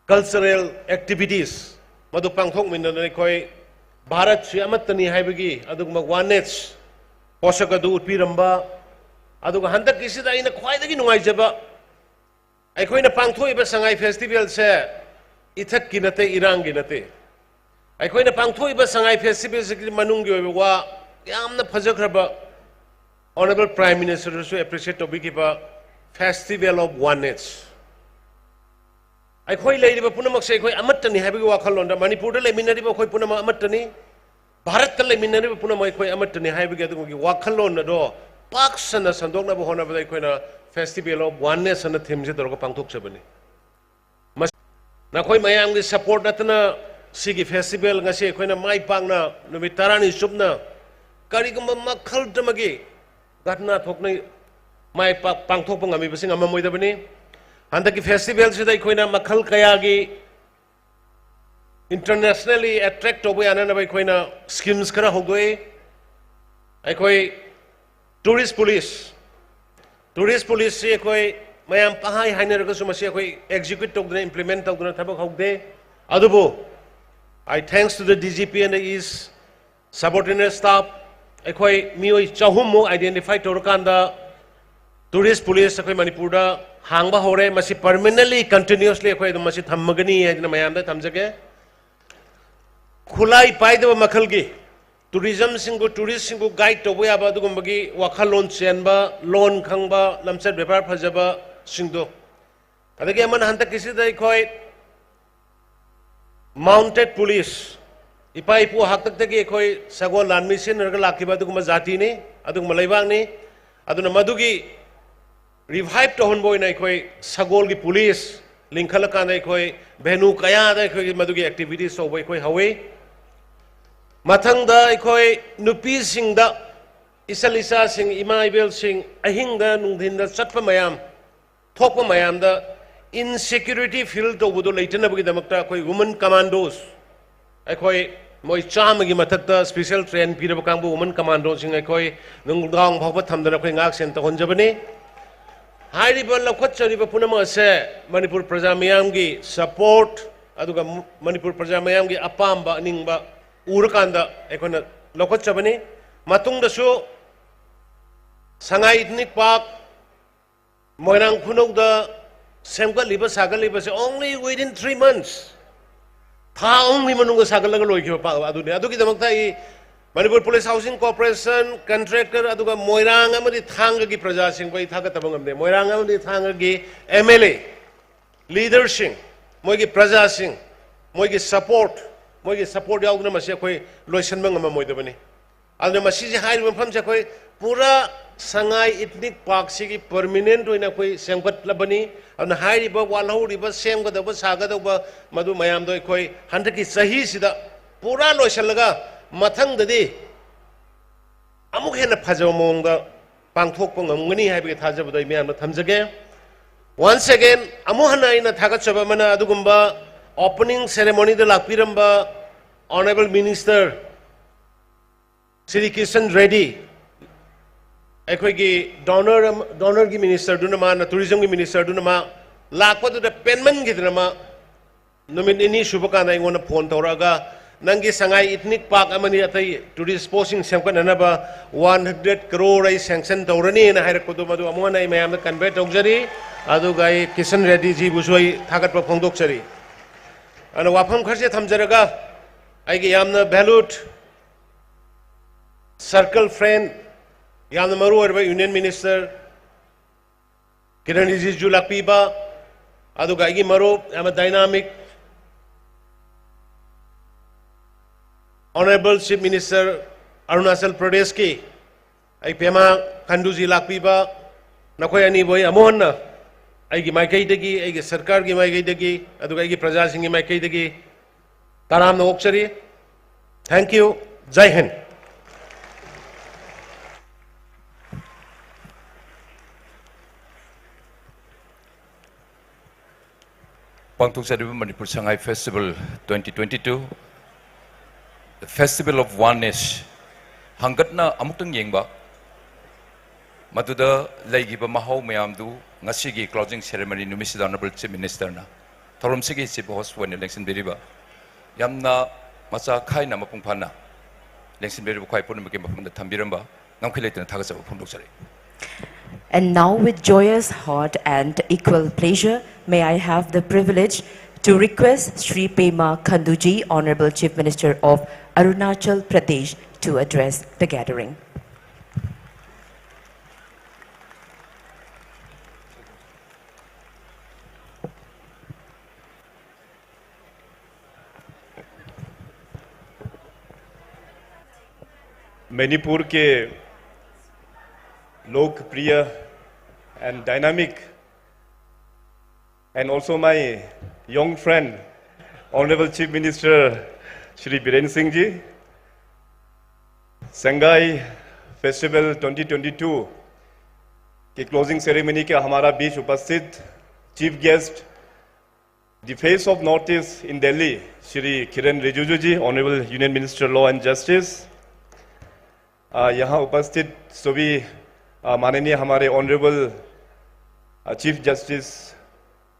cultural activities ꯃꯗꯨ ꯄꯥꯡꯊꯣꯛꯃꯤꯟꯅꯗꯨꯅ ꯑꯩꯈꯣꯏ ꯚꯥꯔꯠꯁꯤ ꯑꯃꯠꯇꯅꯤ ꯍꯥꯏꯕꯒꯤ ꯑꯗꯨꯒꯨꯝꯕ oneness ꯄꯣꯠꯁꯛ ꯑꯗꯨ ꯎꯠꯄꯤꯔꯝꯕ, ꯑꯗꯨꯒ ꯍꯟꯗꯛꯀꯤꯁꯤꯗ ꯑꯩꯅ ꯈ꯭ꯋꯥꯏꯗꯒꯤ ꯅꯨꯡꯉꯥꯏꯖꯕ, ꯑꯩꯈꯣꯏꯅ ꯄꯥꯡꯊꯣꯛꯏꯕ ꯁꯉꯥꯏ festivalꯁꯦ ꯏꯊꯛꯀꯤ ꯅꯠꯇꯦ, ꯏꯔꯥꯡꯒꯤ ꯅꯠꯇꯦ꯫ ꯑꯩꯈꯣꯏꯅ ꯄꯥꯡꯊꯣꯛꯏꯕ ꯁꯉꯥꯏ festivalꯁꯤꯒꯤ ꯃꯅꯨꯡꯒꯤ ꯑꯣꯏꯕ ꯋꯥ ꯌꯥꯝꯅ ꯐꯖꯈ꯭ꯔꯕ, Honourable Prime Ministerꯗꯁꯨ appreciate ꯇꯧꯕꯤꯈꯤꯕ, festival of oneness꯫ ꯑꯩꯈꯣꯏ ꯂꯩꯔꯤꯕ ꯄꯨꯝꯅꯃꯛꯁꯦ ꯑꯩꯈꯣꯏ ꯑꯃꯠꯇꯅꯤ ꯍꯥꯏꯕꯒꯤ ꯋꯥꯈꯜꯂꯣꯟꯗ, ꯃꯅꯤꯄꯨꯔꯗ ꯂꯩꯃꯤꯟꯅꯔꯤꯕ ꯑꯩꯈꯣꯏ ꯄꯨꯝꯅꯃꯛ ꯑꯃꯠꯇꯅꯤ, ꯚꯥꯔꯠꯇ ꯂꯩꯃꯤꯟꯅꯔꯤꯕ ꯄꯨꯝꯅꯃꯛ ꯑꯩꯈꯣꯏ ꯑꯃꯠꯇꯅꯤ ꯍꯥꯏꯕꯒꯤ ꯑꯗꯨꯒꯨꯝꯕꯒꯤ ꯋꯥꯈꯜꯂꯣꯟ ꯑꯗꯣ ꯄꯥꯛ ꯁꯟꯅ ꯁꯟꯗꯣꯛꯅꯕ ꯍꯣꯠꯅꯕꯗ ꯑꯩꯈꯣꯏꯅ Festival of Oneness ꯑꯅ themeꯁꯦ ꯇꯧꯔꯒ ꯄꯥꯡꯊꯣꯛꯆꯕꯅꯤ꯫ ꯃꯁ-, ꯅꯈꯣꯏ ꯃꯌꯥꯝꯒꯤ support ꯅꯠꯇꯅ ꯁꯤꯒꯤ festival ꯉꯁꯤ ꯑꯩꯈꯣꯏꯅ ꯃꯥꯏ ꯄꯥꯛꯅ ꯅꯨꯃꯤꯠ ꯇꯔꯥꯅꯤ ꯆꯨꯞꯅ ꯀꯔꯤꯒꯨꯝꯕ ꯃꯈꯜ ꯑꯃꯒꯤ ꯘꯇꯅꯥ ꯊꯣꯛꯅ ꯃꯥꯏ ꯄꯥꯛ-, ꯄꯥꯡꯊꯣꯛꯄ ꯉꯝꯃꯤꯕꯁꯤ ꯉꯝꯃꯝꯃꯣꯏꯗꯕꯅꯤ꯫ ꯍꯟꯗꯛꯀꯤ festivalꯁꯤꯗ ꯑꯩꯈꯣꯏꯅ ꯃꯈꯜ ꯀꯌꯥꯒꯤ internationally attract ꯇꯧꯕ ꯌꯥꯅꯅꯕ ꯑꯩꯈꯣꯏꯅ schemes ꯈꯔ ꯍꯧꯗꯣꯛꯏ꯫ ꯑꯩꯈꯣꯏ tourist police, tourist policeꯁꯤ ꯑꯩꯈꯣꯏ ꯃꯌꯥꯝ ꯄꯪꯍꯥꯏ ꯍꯥꯏꯅꯔꯒꯁꯨ ꯃꯁꯤ ꯑꯩꯈꯣꯏ execute ꯇꯧꯗꯨꯅ, implement ꯇꯧꯗꯨꯅ ꯊꯕꯛ ꯍꯧꯗꯦ꯫ ꯑꯗꯨꯕꯨ, I thanks to the D G P and his subordinate staff, ꯑꯩꯈꯣꯏ ꯃꯤꯑꯣꯏ ꯆꯍꯨꯝꯃꯨꯛ identify ꯇꯧꯔꯀꯥꯟꯗ tourist police ꯑꯩꯈꯣꯏ ꯃꯅꯤꯄꯨꯔꯗ ꯍꯥꯡꯕ ꯍꯧꯔꯦ꯫ ꯃꯁꯤ permanently, continuously ꯑꯩꯈꯣꯏ ꯑꯗꯨꯝ ꯃꯁꯤ ꯊꯝꯃꯒꯅꯤ ꯍꯥꯏꯗꯅ ꯃꯌꯥꯝꯗ ꯊꯝꯖꯒꯦ꯫ ꯈꯨꯠꯂꯥꯏ ꯄꯥꯏꯗꯕ ꯃꯈꯜꯒꯤ tourismꯁꯤꯡꯕꯨ, touristꯁꯤꯡꯕꯨ guide ꯇꯧꯕ ꯌꯥꯕ ꯑꯗꯨꯒꯨꯝꯕꯒꯤ ꯋꯥꯈꯜꯂꯣꯟ ꯆꯦꯟꯕ, ꯂꯣꯟ ꯈꯪꯕ, ꯂꯝꯆꯠ ꯕꯦꯕꯥꯔ ꯐꯖꯕꯁꯤꯡꯗꯣ꯫ ꯑꯗꯒꯤ ꯑꯃꯅ ꯍꯟꯗꯛꯀꯤꯁꯤꯗ ꯑꯩꯈꯣꯏ mounted police, ꯏꯄꯥ ꯏꯄꯨ ꯍꯥꯛꯇꯛꯇꯒꯤ ꯑꯩꯈꯣꯏ ꯁꯒꯣꯜ ꯂꯥꯟꯃꯤ ꯁꯤꯖꯤꯟꯅꯔꯒ ꯂꯥꯛꯈꯤꯕ ꯑꯗꯨꯒꯨꯝꯕ ꯖꯥꯇꯤꯅꯤ, ꯑꯗꯨꯒꯨꯝꯕ ꯂꯩꯕꯥꯛꯅꯤ꯫ ꯑꯗꯨꯅ ꯃꯗꯨꯒꯤ revive ꯇꯧꯍꯟꯕ ꯑꯣꯏꯅ ꯑꯩꯈꯣꯏ ꯁꯒꯣꯜꯒꯤ police ꯂꯤꯡꯈꯠꯂꯀꯥꯟꯗ ꯑꯩꯈꯣꯏ venue ꯀꯌꯥꯗ ꯑꯩꯈꯣꯏꯒꯤ ꯃꯗꯨꯒꯤ activities ꯇꯧꯕ ꯑꯩꯈꯣꯏ ꯍꯧꯋꯤ꯫ ꯃꯊꯪꯗ ꯑꯩꯈꯣꯏ ꯅꯨꯄꯤꯁꯤꯡꯗ, ꯏꯆꯜ ꯏꯆꯥꯁꯤꯡ, ꯏꯃꯥ ꯏꯕꯦꯜꯁꯤꯡ ꯑꯍꯤꯡꯗ ꯅꯨꯡꯊꯤꯟꯗ ꯆꯠꯄ ꯃꯌꯥꯝ, ꯊꯣꯛꯄ ꯃꯌꯥꯝꯗ insecurity feel ꯇꯧꯕꯗꯣ ꯂꯩꯇꯅꯕꯒꯤꯗꯃꯛꯇ ꯑꯩꯈꯣꯏ women commandos, ꯑꯩꯈꯣꯏ ꯃꯣꯏ ꯆꯥꯝꯃꯒꯤ ꯃꯊꯛꯇ special train ꯄꯤꯔꯕ ꯀꯥꯡꯕꯨ women commandoꯁꯤꯡ ꯑꯩꯈꯣꯏ ꯅꯨꯡꯗꯥꯡ ꯐꯥꯎꯕ ꯊꯝꯗꯅ ꯑꯩꯈꯣꯏ ꯉꯥꯛ ꯁꯦꯟ ꯇꯧꯍꯟꯖꯕꯅꯤ꯫ ꯍꯥꯏꯔꯤꯕ ꯂꯧꯈꯠꯆꯔꯤꯕ ꯄꯨꯝꯅꯃꯛ ꯑꯁꯦ ꯃꯅꯤꯄꯨꯔ ꯄ꯭ꯔꯖꯥ ꯃꯤꯌꯥꯝꯒꯤ support, ꯑꯗꯨꯒ ꯃꯅꯤꯄꯨꯔ ꯄ꯭ꯔꯖꯥ ꯃꯤꯌꯥꯝꯒꯤ ꯑꯄꯥꯝꯕ ꯑꯅꯤꯡꯕ ꯎꯔꯀꯥꯟꯗ ꯑꯩꯈꯣꯏꯅ ꯂꯧꯈꯠꯆꯕꯅꯤ꯫ ꯃꯇꯨꯡꯗꯁꯨ ꯁꯉꯥꯏ Ethnic Park, ꯃꯣꯏꯔꯥꯡ ꯈꯨꯅꯧꯗ ꯁꯦꯝꯒꯠꯂꯤꯕ ꯁꯥꯒꯠꯂꯤꯕꯁꯦ only within three months, ꯊꯥ ꯑꯍꯨꯝꯒꯤ ꯃꯅꯨꯡꯗ ꯁꯥꯒꯠꯂꯒ ꯂꯣꯏꯈꯤꯕ ꯄꯥ-, ꯑꯗꯨꯅꯤ꯫ ꯑꯗꯨꯒꯤꯗꯃꯛꯇ ꯑꯩ Manipur Police Housing Corporation, contractor, ꯑꯗꯨꯒ ꯃꯣꯏꯔꯥꯡ ꯑꯃꯗꯤ ꯊꯥꯡꯒꯒꯤ ꯄ꯭ꯔꯖꯥꯁꯤꯡꯕꯨ ꯑꯩ ꯊꯥꯒꯠꯇꯕ ꯉꯝꯗꯦ꯫ ꯃꯣꯏꯔꯥꯡ ꯑꯃꯗꯤ ꯊꯥꯡꯒꯒꯤ MLA, leaderꯁꯤꯡ, ꯃꯣꯏꯒꯤ ꯄ꯭ꯔꯖꯥꯁꯤꯡ, ꯃꯣꯏꯒꯤ support, ꯃꯣꯏꯒꯤ support ꯌꯥꯎꯗꯅ ꯃꯁꯤ ꯑꯩꯈꯣꯏ ꯂꯣꯏꯁꯤꯟꯕ ꯉꯝꯃꯝꯃꯣꯏꯗꯕꯅꯤ꯫ ꯑꯗꯨꯅ ꯃꯁꯤꯁꯦ, ꯍꯥꯏꯔꯤꯕ ꯃꯐꯝꯁꯦ ꯑꯩꯈꯣꯏ ꯄꯨꯔꯥ ꯁꯉꯥꯏ Ethnic Parkꯁꯤꯒꯤ permanent ꯑꯣꯏꯅ ꯑꯩꯈꯣꯏ ꯁꯦꯝꯒꯠꯂꯕꯅꯤ꯫ ꯑꯗꯨꯅ ꯍꯥꯏꯔꯤꯕ ꯋꯥꯠꯍꯧꯔꯤꯕ, ꯁꯦꯝꯒꯗꯧꯕ, ꯁꯥꯒꯗꯧꯕ, ꯃꯗꯨ ꯃꯌꯥꯝꯗꯣ ꯑꯩꯈꯣꯏ ꯍꯟꯗꯛꯀꯤ ꯆꯍꯤꯁꯤꯗ ꯄꯨꯔꯥ ꯂꯣꯏꯁꯤꯜꯂꯒ ꯃꯊꯪꯗꯗꯤ ꯑꯃꯨꯛ ꯍꯦꯟꯅ ꯐꯖꯕ ꯃꯑꯣꯡꯗ ꯄꯥꯡꯊꯣꯛꯄ ꯉꯝꯒꯅꯤ ꯍꯥꯏꯕꯒꯤ ꯊꯥꯖꯕꯗꯣ ꯑꯩ ꯃꯌꯥꯝꯗ ꯊꯝꯖꯒꯦ꯫ Once again, ꯑꯃꯨꯛ ꯍꯟꯅ ꯑꯩꯅ ꯊꯥꯒꯠꯆꯕ ꯑꯃꯅ, ꯑꯗꯨꯒꯨꯝꯕ opening ceremonyꯗ ꯂꯥꯛꯄꯤꯔꯝꯕ Honourable Minister ꯁ꯭ꯔꯤ ꯀꯤꯁꯟ ꯔꯦꯗꯤ, ꯑꯩꯈꯣꯏꯒꯤ DoNER ꯑꯃ, DoNERꯒꯤ ministerꯗꯨꯅ, ꯃꯥꯅ tourismꯒꯤ ministerꯗꯨꯅ ꯃꯥ ꯂꯥꯛꯄꯗꯨꯗ ꯄꯦꯟꯃꯟꯈꯤꯗꯅ ꯃꯥ ꯅꯨꯃꯤꯠ ꯅꯤꯅꯤ ꯁꯨꯕ ꯀꯥꯟꯗ ꯑꯩꯉꯣꯟꯗ phone ꯇꯧꯔꯛꯑꯒ, ꯅꯪꯒꯤ ꯁꯉꯥꯏ Ethnic Park ꯑꯃꯗꯤ ꯑꯇꯩ tourist spotꯁꯤꯡ ꯁꯦꯝꯒꯠꯅꯅꯕ one hundred crore ꯑꯩ sanction ꯇꯧꯔꯅꯤꯅ ꯍꯥꯏꯔꯛꯄꯗꯨ, ꯃꯗꯨ ꯑꯃꯨꯛ ꯍꯟꯅ ꯑꯩ ꯃꯌꯥꯝꯗ convey ꯇꯧꯖꯔꯤ꯫ ꯑꯗꯨꯒ ꯑꯩ ꯀꯤꯁꯟ ꯔꯦꯗꯗꯤꯖꯤꯕꯨꯁꯨ ꯑꯩ ꯊꯥꯒꯠꯄ ꯐꯣꯡꯗꯣꯛꯆꯔꯤ꯫ ꯑꯗꯨꯅ ꯋꯥꯐꯝ ꯈꯔꯁꯦ ꯊꯝꯖꯔꯒ, ꯑꯩꯒꯤ ꯌꯥꯝꯅ valued circle friend, ꯌꯥꯝꯅ ꯃꯔꯨ ꯑꯣꯏꯔꯕ Union Minister ꯀꯤꯔꯟ ꯔꯤꯖꯤꯖꯨ ꯂꯥꯛꯄꯤꯕ, ꯑꯗꯨꯒ ꯑꯩꯒꯤ ꯃꯔꯨꯞ, ꯌꯥꯝꯅ dynamic Honorable Chief Minister Arunachal ꯄ꯭ꯔꯗꯦꯁꯀꯤ ꯑꯩ ꯄꯦꯃꯥ ꯈꯟꯗꯨꯖꯤ ꯂꯥꯛꯄꯤꯕ, ꯅꯈꯣꯏ ꯑꯅꯤꯕꯨ ꯑꯩ ꯑꯃꯨꯛ ꯍꯟꯅ ꯑꯩꯒꯤ ꯃꯥꯏꯀꯩꯗꯒꯤ, ꯑꯩꯒꯤ ꯁꯔꯀꯥꯔꯒꯤ ꯃꯥꯏꯀꯩꯗꯒꯤ, ꯑꯗꯨꯒ ꯑꯩꯒꯤ ꯄ꯭ꯔꯖꯥꯁꯤꯡꯒꯤ ꯃꯥꯏꯀꯩꯗꯒꯤ ꯇꯔꯥꯝꯅ ꯑꯣꯛꯆꯔꯤ꯫ Thank you. ꯖꯥꯏ ꯍꯤꯟꯗ꯫ ꯄꯥꯡꯊꯣꯛꯆꯔꯤꯕ ꯃꯅꯤꯄꯨꯔ Sangai Festival twenty twenty-two, the Festival of Oneness, ꯍꯪꯒꯠꯅ ꯑꯃꯨꯛꯇꯪ ꯌꯦꯡꯕ, ꯃꯗꯨꯗ ꯂꯩꯈꯤꯕ ꯃꯍꯥꯎ ꯃꯌꯥꯝꯗꯨ ꯉꯁꯤꯒꯤ closing ceremony ꯅꯨꯃꯤꯠꯁꯤꯗ Honorable Chief Ministerꯅ ꯊꯧꯔꯝꯁꯤꯒꯤ chief host ꯑꯣꯏꯅ ꯂꯦꯡꯁꯤꯟꯕꯤꯔꯤꯕ, ꯌꯥꯝꯅ ꯃꯆꯥ ꯈꯥꯏꯅ ꯃꯄꯨꯡ ꯐꯥꯅ ꯂꯦꯡꯁꯤꯟꯕꯤꯔꯤꯕ ꯈ꯭ꯋꯥꯏ ꯄꯨꯝꯅꯃꯛꯀꯤ ꯃꯐꯝꯗ ꯊꯝꯕꯤꯔꯝꯕ ꯉꯝꯈꯩ ꯂꯩꯇꯅ ꯊꯥꯒꯠꯆꯕ ꯐꯣꯡꯗꯣꯛꯆꯔꯤ꯫ And now, with joyous heart and equal pleasure, may I have the privilege to request Shri Pema Khanduji, Honorable Chief Minister of Arunachal Pradesh, to address the gathering. Manipur के लोकप्रिय and dynamic and also my young friend, Honorable Chief Minister Shri Biren Singh ji, Sangai Festival twenty twenty-two के closing ceremony के हमारा बीच उपस्थित chief guest, the face of Northeast in Delhi, Shri किरेन रिजिजू ji, Honorable Union Minister Law and Justice, आ, यहाँ उपस्थित सभी, आ, माननीय हमारे Honorable, आ, Chief Justice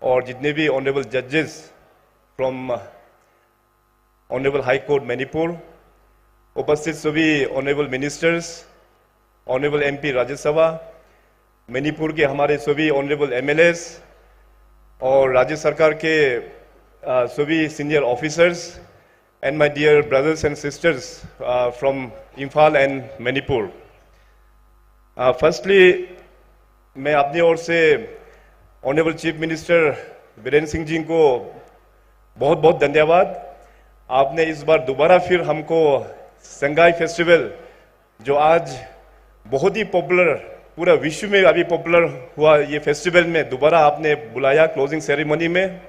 और जितने भी Honorable Judges from, uh, Honorable High Court Manipur, उपस्थित सभी Honorable Ministers, Honorable M P Rajya Sabha, मणिपुर के हमारे सभी Honorable M L As और राज्य सरकार के, आ, सभी senior officers, and my dear brothers and sisters, uh, from Imphal and Manipur. Uh, firstly, मैं अपनी ओर से Honorable Chief Minister Biren Singh ji को बहुत बहुत धन्यवाद। आपने इस बार दोबारा फिर हमको संगाई Festival, जो आज बहुत ही popular, पूरा विश्व में अभी popular हुआ ये festival में दोबारा आपने बुलाया closing ceremony में।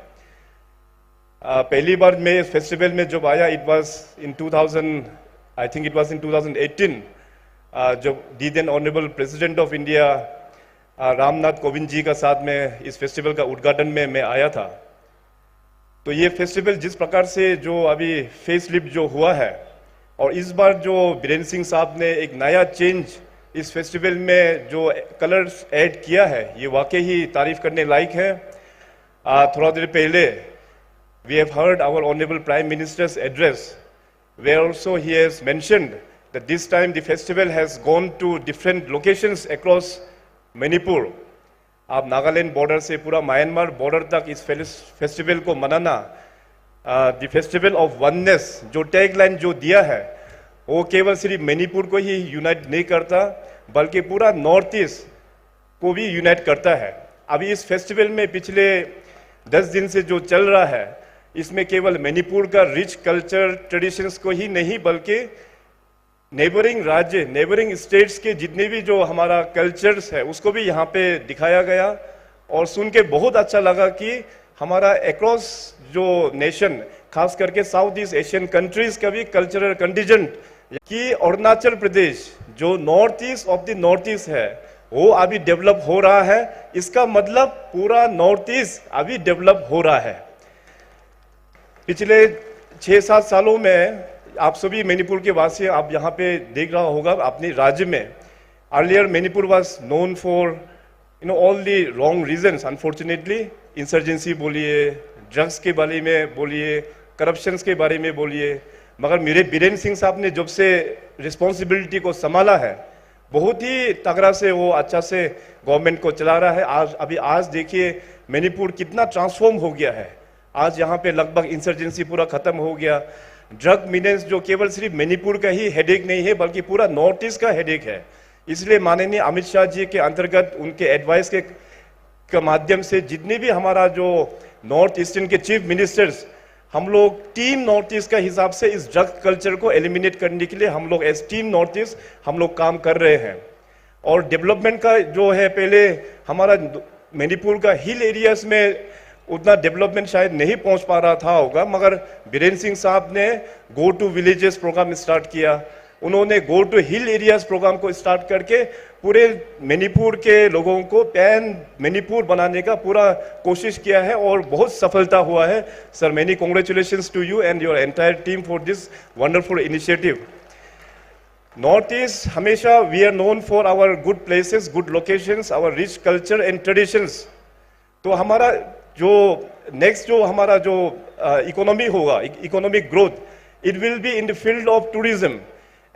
आ, पहली बार मैं इस festival में जब आया, it was in two thousand, I think it was in two thousand eighteen, आ, जब the then Honorable President of India, आ, रामनाथ कोविंद जी का साथ में इस festival का उद्घाटन में मैं आया था। तो ये festival जिस प्रकार से जो अभी facelift जो हुआ है और इस बार जो बिरेन सिंह साहब ने एक नया change इस festival में जो colours add किया है, ये वाकई ही तारीफ करने लायक है। आ, थोड़ा देर पहले we have heard our Honorable Prime Minister's address, where also he has mentioned that this time the festival has gone to different locations across Manipur. आप नागालैंड border से पूरा म्यांमार border तक इस फेलिस-, festival को मनाना, आ, the festival of oneness जो tagline जो दिया है, वो केवल सिर्फ मणिपुर को ही unite नहीं करता, बल्कि पूरा North East को भी unite करता है। अभी इस festival में पिछले दस दिन से जो चल रहा है, इसमें केवल मणिपुर का rich culture traditions को ही नहीं, बल्कि neighbouring राज्य, neighbouring states के जितने भी जो हमारा cultures है, उसको भी यहाँ पे दिखाया गया और सुन के बहुत अच्छा लगा कि हमारा across जो nation, खास करके South East Asian countries का भी cultural contingent, कि अरुणाचल प्रदेश जो North East of the North East है, वो अभी develop हो रहा है। इसका मतलब पूरा North East अभी develop हो रहा है। पिछले छः सात सालों में आप सभी मणिपुर के वासी, आप यहाँ पे देख रहा होगा, अपने राज्य में earlier Manipur was known for, you know, all the wrong reasons, unfortunately। Insurgency बोलिए, drugs के बारे में बोलिए, corruptions के बारे में बोलिए, मगर मेरे बीरेन सिंह साहब ने जब से रिस्पॉन्सिबिलिटी को संभाला है, बहुत ही तगड़ा से वो अच्छा से गवर्नमेंट को चला रहा है। आज, अभी आज देखिए मणिपुर कितना ट्रांसफॉर्म हो गया है। आज यहाँ पे लगभग इंसर्जेंसी पूरा खत्म हो गया। ड्रग मीनेंस जो केवल सिर्फ मणिपुर का ही हेडेक नहीं है, बल्कि पूरा नॉर्थ ईस्ट का हेडेक है। इसलिए माननीय अमित शाह जी के अंतर्गत उनके एडवाइस के, के माध्यम से जितने भी हमारा जो नॉर्थ ईस्टर्न के चीफ मिनिस्टर्स, हम लोग टीम नॉर्थ ईस्ट का हिसाब से इस ड्रग कल्चर को एलिमिनेट करने के लिए हम लोग एज टीम नॉर्थ ईस्ट हम लोग काम कर रहे हैं। और डेवलपमेंट का जो है, पहले हमारा मणिपुर का हिल एरियाज में उतना डेवलपमेंट शायद नहीं पहुंच पा रहा था होगा, मगर बीरेन सिंह साहब ने go to villages program start किया। उन्होंने go to hill areas program को स्टार्ट करके पूरे मणिपुर के लोगों को पैन मणिपुर बनाने का पूरा कोशिश किया है और बहुत सफलता हुआ है। Sir, many congratulations to you and your entire team for this wonderful initiative. North east हमेशा we are known for our good places, good locations, our rich culture and traditions। तो हमारा जो नेक्स्ट जो हमारा जो इकोनॉमी होगा, economic growth, it will be in the field of tourism,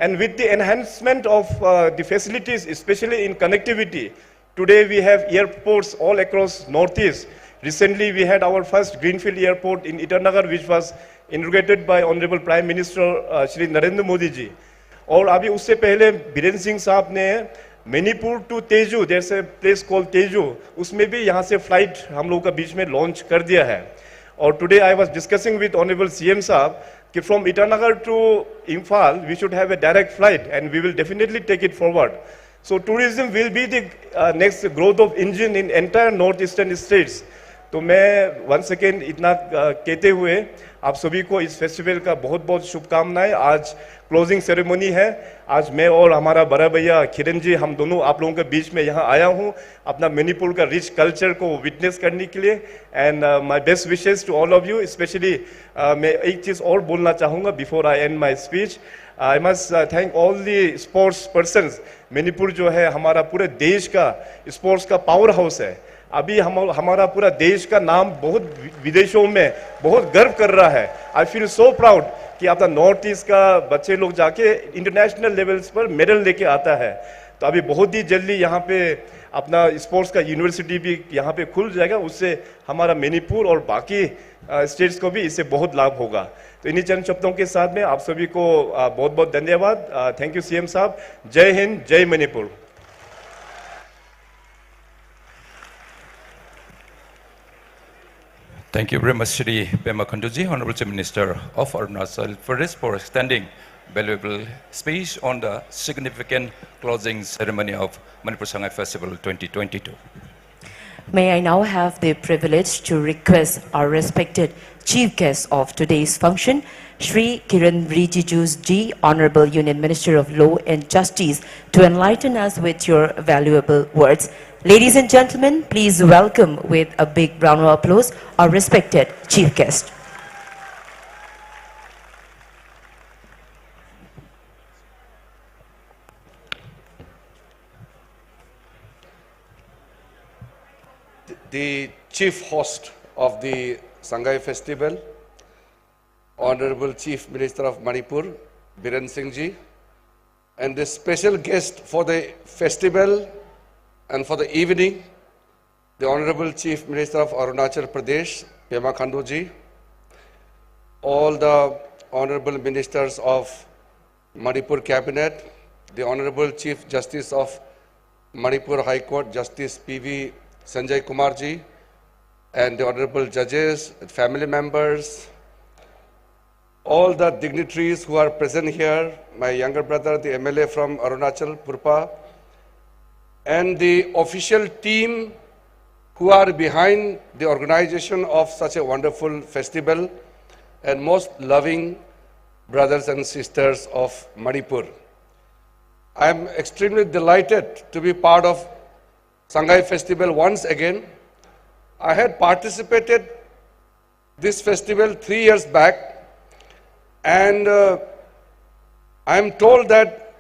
and with the enhancement of the facilities, especially in connectivity, today we have airports all across Northeast. Recently, we had our first greenfield airport in Itanagar, which was inaugurated by Honorable Prime Minister uh, Shri Narendra Modi ji. और अभी उससे पहले बीरेन सिंह साहब ने Manipur to Tezu, there's a place called Tezu, उसमें भी यहाँ से फ्लाइट हम लोगों का बीच में लॉन्च कर दिया है। और today I was discussing with Honorable C M साहब कि from Itanagar to Imphal we should have a direct flight and we will definitely take it forward. So tourism will be the uh, next growth of engine in entire north eastern states. तो मैं once again इतना uh, कहते हुए आप सभी को इस फेस्टिवल का बहुत बहुत शुभकामनाएं। आज क्लोजिंग सेरेमनी है। आज मैं और हमारा बड़ा भैया किरण जी, हम दोनों आप लोगों के बीच में यहाँ आया हूँ अपना मणिपुर का रिच कल्चर को विटनेस करने के लिए। And my best wishes to all of you, especially मैं एक चीज़ और बोलना चाहूँगा before I end my speech. I must thank all the sports persons. Manipur जो है हमारा पूरे देश का स्पोर्ट्स का पावर हाउस है। अभी हम हमारा पूरा देश का नाम बहुत विदेशों में बहुत गर्व कर रहा है। I feel so proud कि अपना नॉर्थ ईस्ट का बच्चे लोग जाके इंटरनेशनल लेवल्स पर मेडल लेके आता है। तो अभी बहुत ही जल्दी यहाँ पे अपना स्पोर्ट्स का यूनिवर्सिटी भी यहाँ पे खुल जाएगा, उससे हमारा मणिपुर और बाकी स्टेट्स को भी इससे बहुत लाभ होगा। तो इन्हीं चंद शब्दों के साथ में आप सभी को बहुत बहुत धन्यवाद। थैंक यू सीएम साहब। जय हिंद, जय Manipur. Thank you very much, Shri Pema Khandu ji, Honorable Chief Minister of Arunachal Pradesh, for extending valuable speech on the significant closing ceremony of Manipur Sangai Festival twenty twenty-two. May I now have the privilege to request our respected chief guest of today's function, Shri Kiren Rijiju ji, Honorable Union Minister of Law and Justice, to enlighten us with your valuable words. Ladies and gentlemen, please welcome with a big round of applause our respected chief guest. The chief host of the Sangai Festival, Honorable Chief Minister of Manipur, Biren Singh ji, and the special guest for the festival and for the evening, the Honorable Chief Minister of Arunachal Pradesh, Pema Khandu ji, all the Honorable Ministers of Manipur Cabinet, the Honorable Chief Justice of Manipur High Court, Justice P V Sanjay Kumar ji, and the Honorable Judges, family members, all the dignitaries who are present here, my younger brother, the M L A from Arunachal, Purpa, and the official team who are behind the organization of such a wonderful festival, and most loving brothers and sisters of Manipur. I am extremely delighted to be part of Sangai Festival once again. I had participated this festival three years back, and uh, I am told that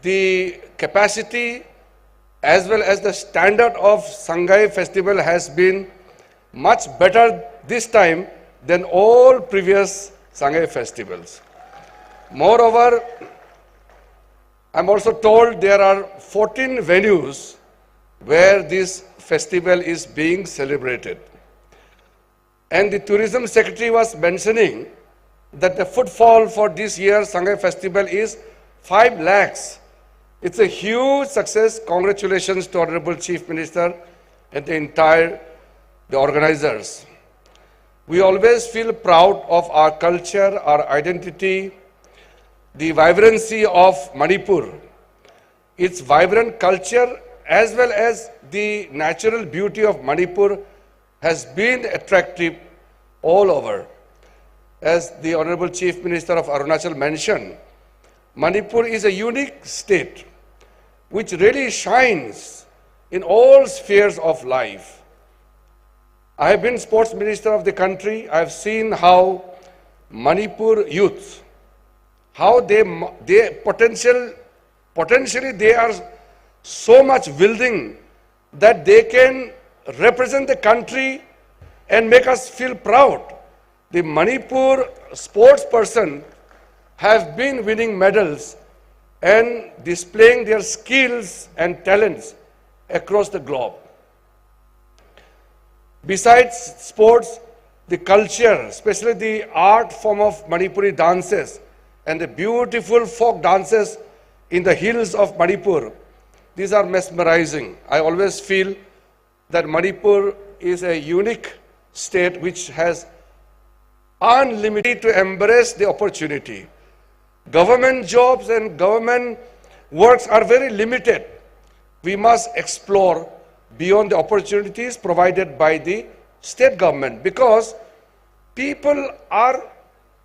the capacity as well as the standard of Sangai Festival has been much better this time than all previous Sangai festivals. Moreover, I'm also told there are fourteen venues where this festival is being celebrated. And the tourism secretary was mentioning that the footfall for this year's Sangai Festival is five lakhs. It's a huge success. Congratulations to Honorable Chief Minister and the entire, the organizers. We always feel proud of our culture, our identity, the vibrancy of Manipur. Its vibrant culture as well as the natural beauty of Manipur has been attractive all over. As the Honorable Chief Minister of Arunachal mentioned, Manipur is a unique state which really shines in all spheres of life. I have been sports minister of the country. I have seen how Manipur youths, how they, they potential, potentially they are so much willing that they can represent the country and make us feel proud. The Manipur sports person have been winning medals and displaying their skills and talents across the globe. Besides sports, the culture, especially the art form of Manipuri dances and the beautiful folk dances in the hills of Manipur, these are mesmerizing. I always feel that Manipur is a unique state which has unlimited to embrace the opportunity. Government jobs and government works are very limited. We must explore beyond the opportunities provided by the state government, because people are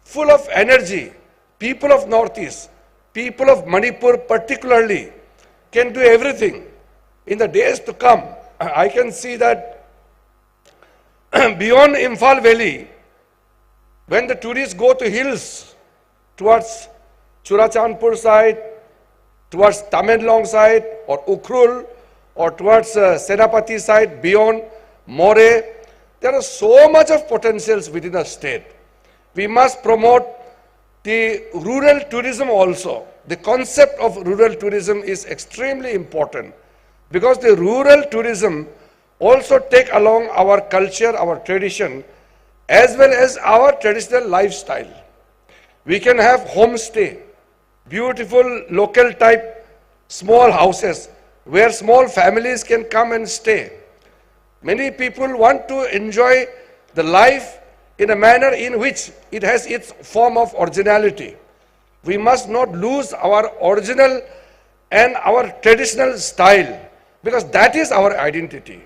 full of energy. People of Northeast, people of Manipur particularly, can do everything. In the days to come, I can see that beyond Imphal Valley, when the tourists go to hills, towards Churachandpur side, towards Tamenglong side, or Ukhrul, or towards, uh, Senapati side, beyond Moreh, there are so much of potentials within the state. We must promote the rural tourism also. The concept of rural tourism is extremely important, because the rural tourism also take along our culture, our tradition, as well as our traditional lifestyle. We can have homestay, beautiful local type small houses where small families can come and stay. Many people want to enjoy the life in a manner in which it has its form of originality. We must not lose our original and our traditional style, because that is our identity.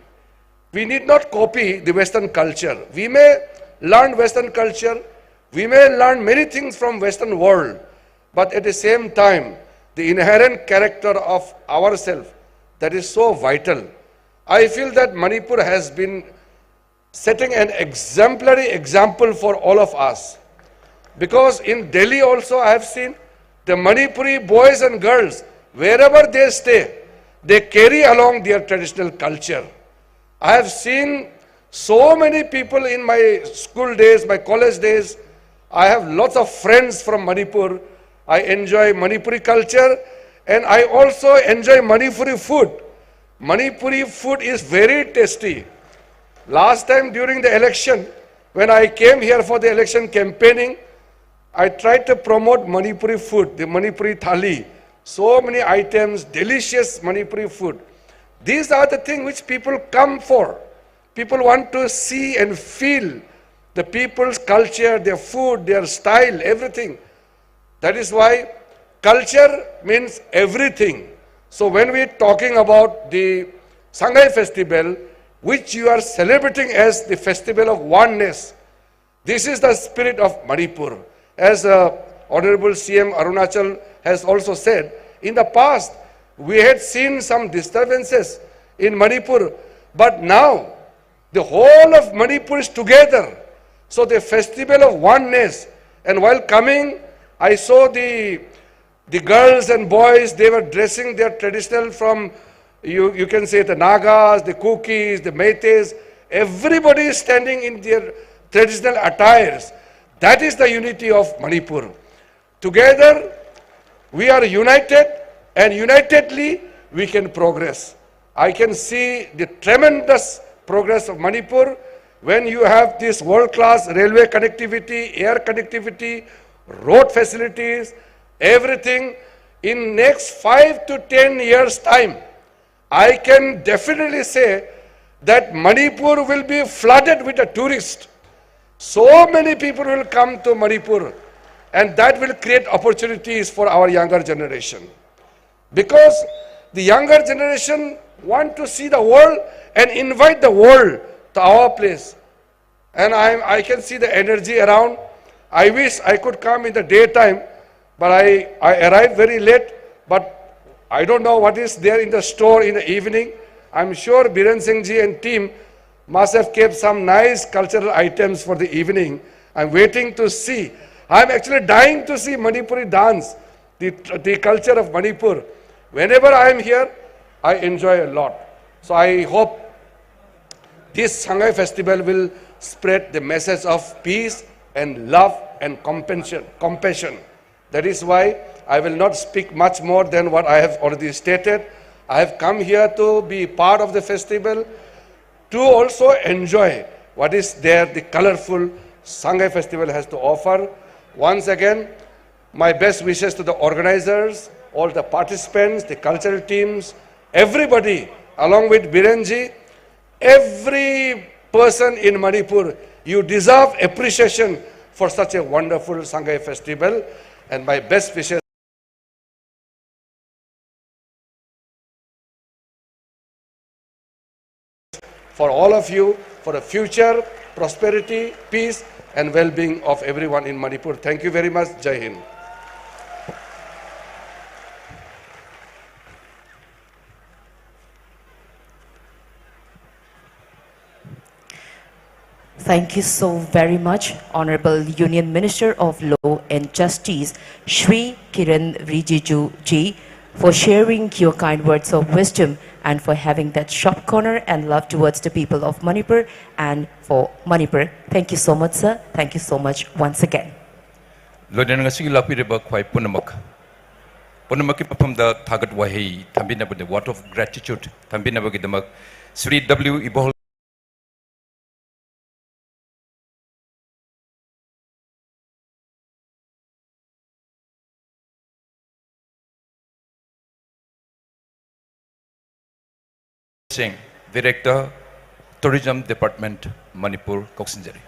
We need not copy the Western culture. We may learn Western culture, we may learn many things from Western world, but at the same time, the inherent character of ourselves, that is so vital. I feel that Manipur has been setting an exemplary example for all of us. Because in Delhi also I have seen the Manipuri boys and girls, wherever they stay, they carry along their traditional culture. I have seen so many people in my school days, my college days. I have lots of friends from Manipur. I enjoy Manipuri culture and I also enjoy Manipuri food. Manipuri food is very tasty. Last time during the election, when I came here for the election campaigning, I tried to promote Manipuri food, the Manipuri thali. So many items, delicious Manipuri food. These are the things which people come for. People want to see and feel the people's culture, their food, their style, everything. That is why culture means everything. So when we are talking about the Sangai festival, which you are celebrating as the festival of oneness, this is the spirit of Manipur. As, uh, Honorable C M Arunachal has also said, in the past, we had seen some disturbances in Manipur, but now the whole of Manipur is together. So the festival of oneness. And while coming, I saw the, the girls and boys, they were dressing their traditional from, you, you can say the Nagas, the Kukis, the Meiteis. Everybody is standing in their traditional attires. That is the unity of Manipur. Together, we are united, and unitedly, we can progress. I can see the tremendous progress of Manipur when you have this world-class railway connectivity, air connectivity, road facilities, everything. In next five to ten years' time, I can definitely say that Manipur will be flooded with the tourists. So many people will come to Manipur, and that will create opportunities for our younger generation. Because the younger generation want to see the world and invite the world to our place. And I, I can see the energy around. I wish I could come in the daytime, but I, I arrived very late. But I don't know what is there in the store in the evening. I'm sure Biren Singh ji and team must have kept some nice cultural items for the evening. I'm waiting to see. I'm actually dying to see Manipuri dance, the, the culture of Manipur. Whenever I am here, I enjoy a lot. So I hope this Sangai festival will spread the message of peace and love and compassion, compassion. That is why I will not speak much more than what I have already stated. I have come here to be part of the festival, to also enjoy what is there, the colorful Sangai festival has to offer. Once again, my best wishes to the organizers, all the participants, the cultural teams, everybody, along with Birenji, every person in Manipur. You deserve appreciation for such a wonderful Sangai festival, and my best wishes for all of you, for the future prosperity, peace, and well-being of everyone in Manipur. Thank you very much. Jai Hind. Thank you so very much, Honorable Union Minister of Law and Justice, Shri Kiren Rijiju ji, for sharing your kind words of wisdom and for having that sharp corner and love towards the people of Manipur and for Manipur. Thank you so much, sir. Thank you so much once again. Loinana ngashili lākpiraba khavai punamak, punamakki mafamda thagat wahei thambinaba, the word of gratitude thambinabagidamāk, Shri W Ibol Singh, Director, Tourism Department, Manipur, khuisingjari.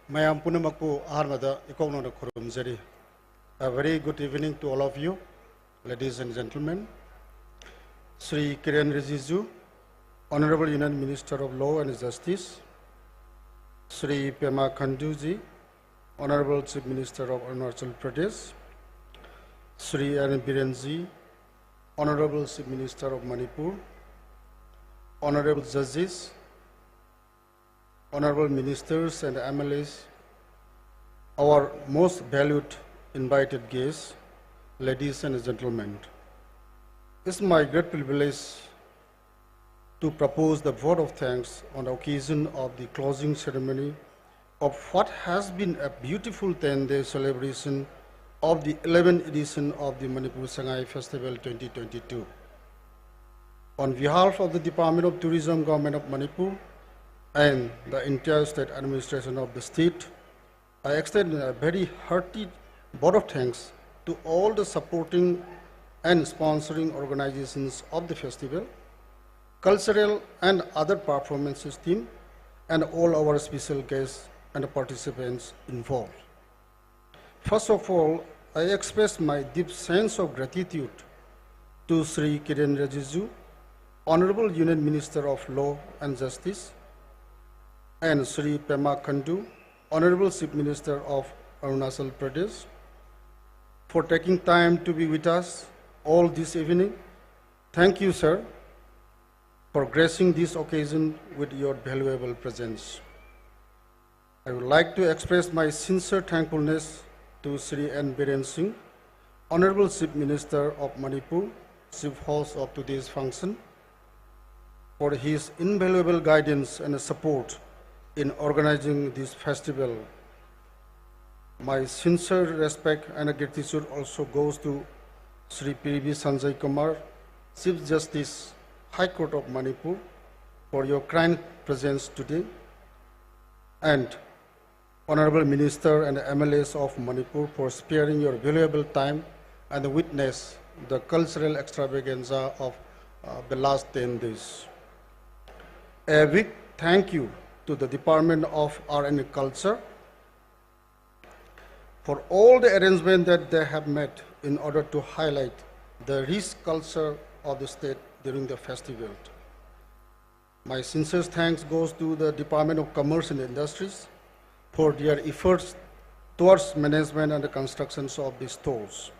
Mayam punamakpu aharmada ikonaona khorumjari. A very good evening to all of you, ladies and gentlemen. Shri Kiren Rijiju, Honorable Union Minister of Law and Justice, Shri Pema Khandu ji, Honorable Chief Minister of Arunachal Pradesh, Shri N Biren ji, Honorable Chief Minister of Manipur, Honorable Judges, Honorable Ministers and M L As, our most valued invited guests, ladies and gentlemen. It's my great privilege to propose the vote of thanks on the occasion of the closing ceremony of what has been a beautiful ten-day celebration of the eleventh edition of the Manipur Sangai Festival twenty twenty-two. On behalf of the Department of Tourism, Government of Manipur, and the entire state administration of the state, I extend a very hearty vote of thanks to all the supporting and sponsoring organizations of the festival, cultural and other performances team, and all our special guests and participants involved. First of all, I express my deep sense of gratitude to Shri Kiren Rijiju, Honorable Union Minister of Law and Justice, and Shri Pema Khandu, Honorable Chief Minister of Arunachal Pradesh, for taking time to be with us all this evening. Thank you, sir, for gracing this occasion with your valuable presence. I would like to express my sincere thankfulness to Shri N Biren Singh, Honorable Chief Minister of Manipur, chief host of today's function, for his invaluable guidance and support in organizing this festival. My sincere respect and gratitude also goes to Shri P V Sanjay Kumar, Chief Justice, High Court of Manipur, for your kind presence today, and Honorable Minister and M L As of Manipur for sparing your valuable time and witness the cultural extravaganza of, uh, the last ten days. A big thank you to the Department of Art and Culture for all the arrangements that they have made in order to highlight the rich culture of the state during the festival. My sincere thanks goes to the Department of Commerce and Industries for their efforts towards management and the constructions of these stalls.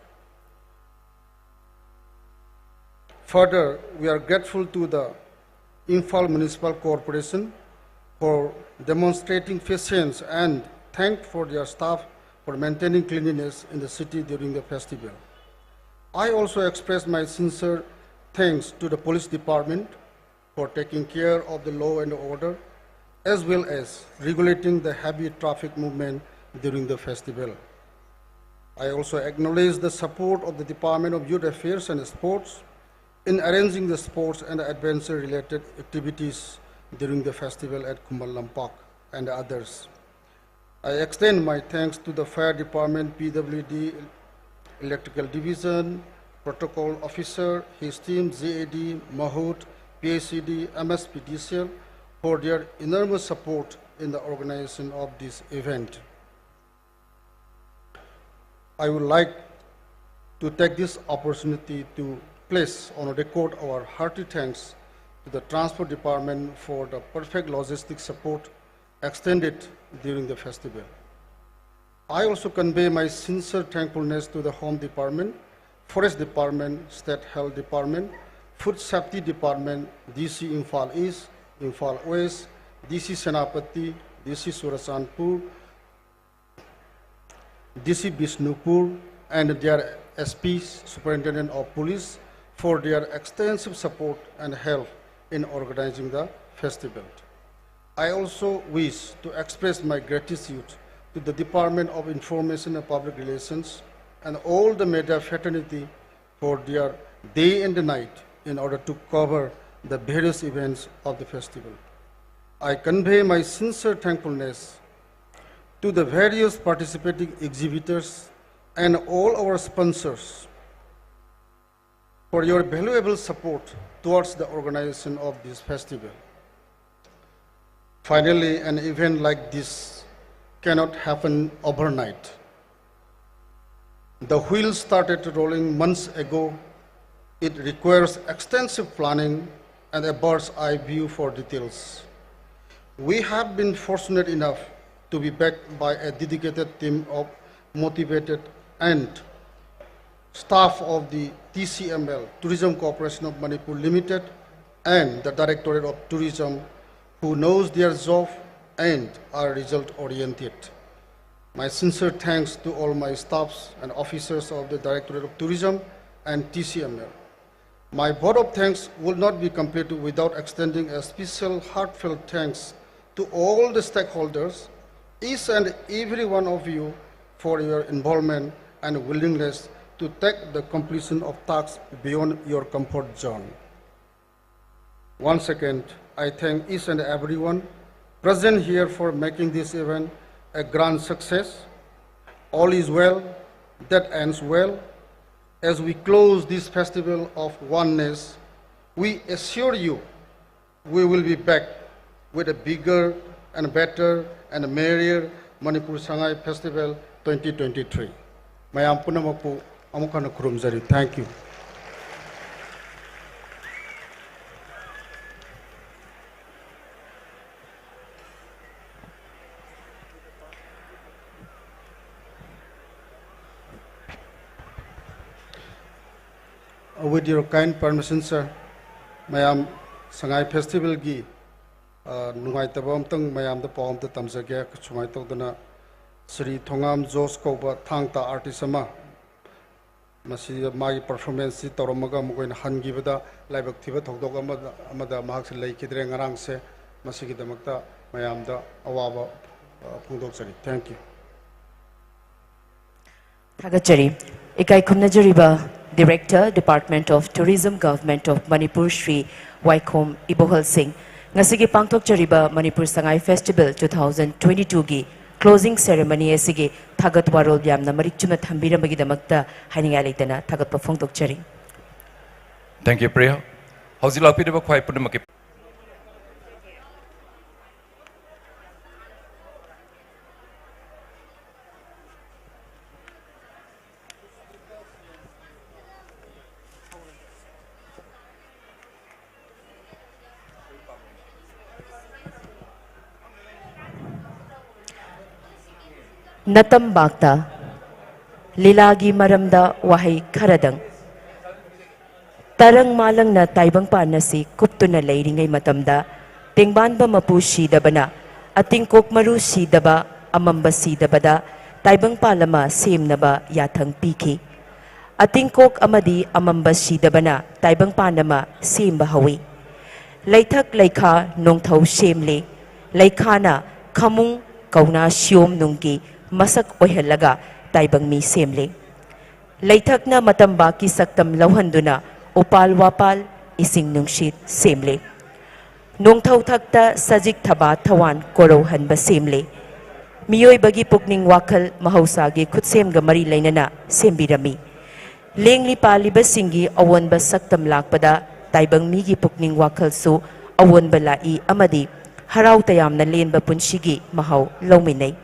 Further, we are grateful to the Imphal Municipal Corporation for demonstrating patience and thank for their staff for maintaining cleanliness in the city during the festival. I also express my sincere thanks to the police department for taking care of the law and order, as well as regulating the heavy traffic movement during the festival. I also acknowledge the support of the Department of Youth Affairs and Sports in arranging the sports and adventure-related activities during the festival at Khuman Lampak and others. I extend my thanks to the Fire Department, P W D, Electrical Division, Protocol Officer, his team, Z A D, MAHUD, P H E D, M S P D C L, for their enormous support in the organization of this event. I would like to take this opportunity to place on record our hearty thanks to the Transport Department for the perfect logistic support extended during the festival. I also convey my sincere thankfulness to the Home Department, Forest Department, State Health Department, Food Safety Department, D C Imphal East, Imphal West, D C Senapati, D C Churachandpur, D C Bishnupur, and their S Ps, Superintendent of Police, for their extensive support and help in organizing the festival. I also wish to express my gratitude to the Department of Information and Public Relations and all the media fraternity for their day and night in order to cover the various events of the festival. I convey my sincere thankfulness to the various participating exhibitors and all our sponsors for your valuable support towards the organization of this festival. Finally, an event like this cannot happen overnight. The wheels started rolling months ago. It requires extensive planning and a bird's eye view for details. We have been fortunate enough to be backed by a dedicated team of motivated and staff of the T C M L, Tourism Corporation of Manipur Limited, and the Directorate of Tourism, who knows their job and are result-oriented. My sincere thanks to all my staffs and officers of the Directorate of Tourism and T C M L. My vote of thanks will not be complete without extending a special heartfelt thanks to all the stakeholders, each and every one of you, for your involvement and willingness to take the completion of tasks beyond your comfort zone. Once again, I thank each and everyone present here for making this event a grand success. All is well that ends well. As we close this festival of oneness, we assure you we will be back with a bigger and better and merrier Manipur Sangai Festival twenty twenty-three. Mayam punamakpu amukhana khurumjari. Thank you. Uh, with your kind permission, sir, mayam Sangai Festival gi, uh, nungaitaba amtang mayamda pao amtang tamzage, kachungkha thaudana Shri Thongam Josh kouba thangta artist ama, ꯃꯁꯤ ꯃꯥꯒꯤ performance ꯁꯤ ꯇꯧꯔꯝꯃꯒ ꯃꯈꯣꯏꯅ ꯍꯟꯈꯤꯕꯗ ꯂꯥꯏꯕꯛ ꯊꯤꯕ ꯊꯧꯗꯣꯛ ꯑꯃꯗ, ꯑꯃꯗ ꯃꯍꯥꯛꯁꯦ ꯂꯩꯈꯤꯗ꯭ꯔꯦ ꯉꯔꯥꯡꯁꯦ꯫ ꯃꯁꯤꯒꯤꯗꯃꯛꯇ ꯃꯌꯥꯝꯗ ꯑꯋꯥꯕ, ꯑ, ꯐꯣꯡꯗꯣꯛꯆꯔꯤ꯫ Thank you꯫ ꯊꯥꯒꯠꯆꯔꯤ꯫ ꯏꯀꯥꯏ ꯈꯨꯝꯅꯖꯔꯤꯕ Director, Department of Tourism, Government of Manipur, Shri ꯋꯥꯏꯈꯣꯝ ꯏꯕꯣꯍꯜ ꯁꯤꯡ꯫ ꯉꯁꯤꯒꯤ ꯄꯥꯡꯊꯣꯛꯆꯔꯤꯕ ꯃꯅꯤꯄꯨꯔ Sangai Festival two thousand twenty-two ꯒꯤ closing ceremony ꯑꯁꯤꯒꯤ ꯊꯥꯒꯠ ꯋꯥꯔꯣꯜ ꯌꯥꯝꯅ ꯃꯔꯤꯛ ꯆꯨꯝꯅ ꯊꯝꯕꯤꯔꯝꯕꯒꯤꯗꯃꯛꯇ ꯍꯥꯏꯅꯤꯡꯉꯥꯏ ꯂꯩꯇꯅ ꯊꯥꯒꯠꯄ ꯐꯣꯡꯗꯣꯛꯆꯔꯤ꯫ Thank you, Priya. ꯍꯧꯖꯤꯛ ꯂꯥꯛꯄꯤꯔꯤꯕ ꯈ꯭ꯋꯥꯏ ꯄꯨꯝꯅꯃꯛꯀꯤ ꯅꯇꯝꯕꯥꯛꯇ ꯂꯤꯂꯥꯒꯤ ꯃꯔꯝꯗ ꯋꯥꯍꯩ ꯈꯔꯗꯪ꯫ ꯇꯔꯪ ꯃꯥꯂꯪꯅ ꯇꯥꯏꯕꯪꯄꯥꯟ ꯑꯁꯤ ꯀꯨꯞꯇꯨꯅ ꯂꯩꯔꯤꯉꯩ ꯃꯇꯝꯗ, ꯇꯦꯡꯕꯥꯟꯕ ꯃꯄꯨ ꯁꯤꯗꯕꯅ ꯑꯇꯤꯡꯀꯣꯛ ꯃꯔꯨ ꯁꯤꯗꯕ, ꯑꯃꯝꯕ ꯁꯤꯗꯕꯗ ꯇꯥꯏꯕꯪꯄꯥꯟ ꯑꯃ ꯁꯦꯝꯅꯕ ꯌꯥꯊꯪ ꯄꯤꯈꯤ꯫ ꯑꯇꯤꯡꯀꯣꯛ ꯑꯃꯗꯤ ꯑꯃꯝꯕ ꯁꯤꯗꯕꯅ ꯇꯥꯏꯕꯪꯄꯥꯟ ꯑꯃ ꯁꯦꯝꯕ ꯍꯧꯏ꯫ ꯂꯩꯊꯛ ꯂꯩꯈꯥ ꯅꯣꯡꯊꯧ ꯁꯦꯝꯂꯦ꯫ ꯂꯩꯈꯥꯅ ꯈꯥꯃꯨꯡ ꯀꯧꯅꯥ ꯁꯤꯌꯣꯝ ꯅꯨꯡꯒꯤ ꯃꯁꯛ ꯑꯣꯏꯍꯜꯂꯒ ꯇꯥꯏꯕꯪ ꯃꯤ ꯁꯦꯝꯂꯦ꯫ ꯂꯩꯊꯛꯅ ꯃꯇꯝꯕꯥꯛꯀꯤ ꯁꯛꯇꯝ ꯂꯧꯍꯟꯗꯨꯅ ꯎꯄꯥꯜ ꯋꯥꯄꯥꯜ, ꯏꯁꯤꯡ ꯅꯨꯡꯁꯤꯠ ꯁꯦꯝꯂꯦ꯫ ꯅꯣꯡꯊꯧ ꯊꯛꯇ ꯁꯖꯤꯛ ꯊꯕꯥ ꯊꯋꯥꯟ ꯀꯣꯔꯧꯍꯟꯕ ꯁꯦꯝꯂꯦ꯫ ꯃꯤꯑꯣꯏꯕꯒꯤ ꯄꯨꯛꯅꯤꯡ ꯋꯥꯈꯜ ꯃꯍꯧꯁꯥꯒꯤ ꯈꯨꯠꯁꯦꯝꯒ ꯃꯔꯤ ꯂꯩꯅꯅ ꯁꯦꯝꯕꯤꯔꯝꯃꯤ꯫ ꯂꯦꯡꯂꯤ ꯄꯥꯜꯂꯤꯕꯁꯤꯡꯒꯤ ꯑꯑꯣꯟꯕ ꯁꯛꯇꯝ ꯂꯥꯛꯄꯗ ꯇꯥꯏꯕꯪ ꯃꯤꯒꯤ ꯄꯨꯛꯅꯤꯡ ꯋꯥꯈꯜꯁꯨ ꯑꯑꯣꯟꯕ ꯂꯥꯛꯏ ꯑꯃꯗꯤ ꯍꯔꯥꯎ ꯇꯌꯥꯝꯅ ꯂꯦꯟꯕ ꯄꯨꯟꯁꯤꯒꯤ ꯃꯍꯥꯎ ꯂꯧꯃꯤꯟꯅꯩ꯫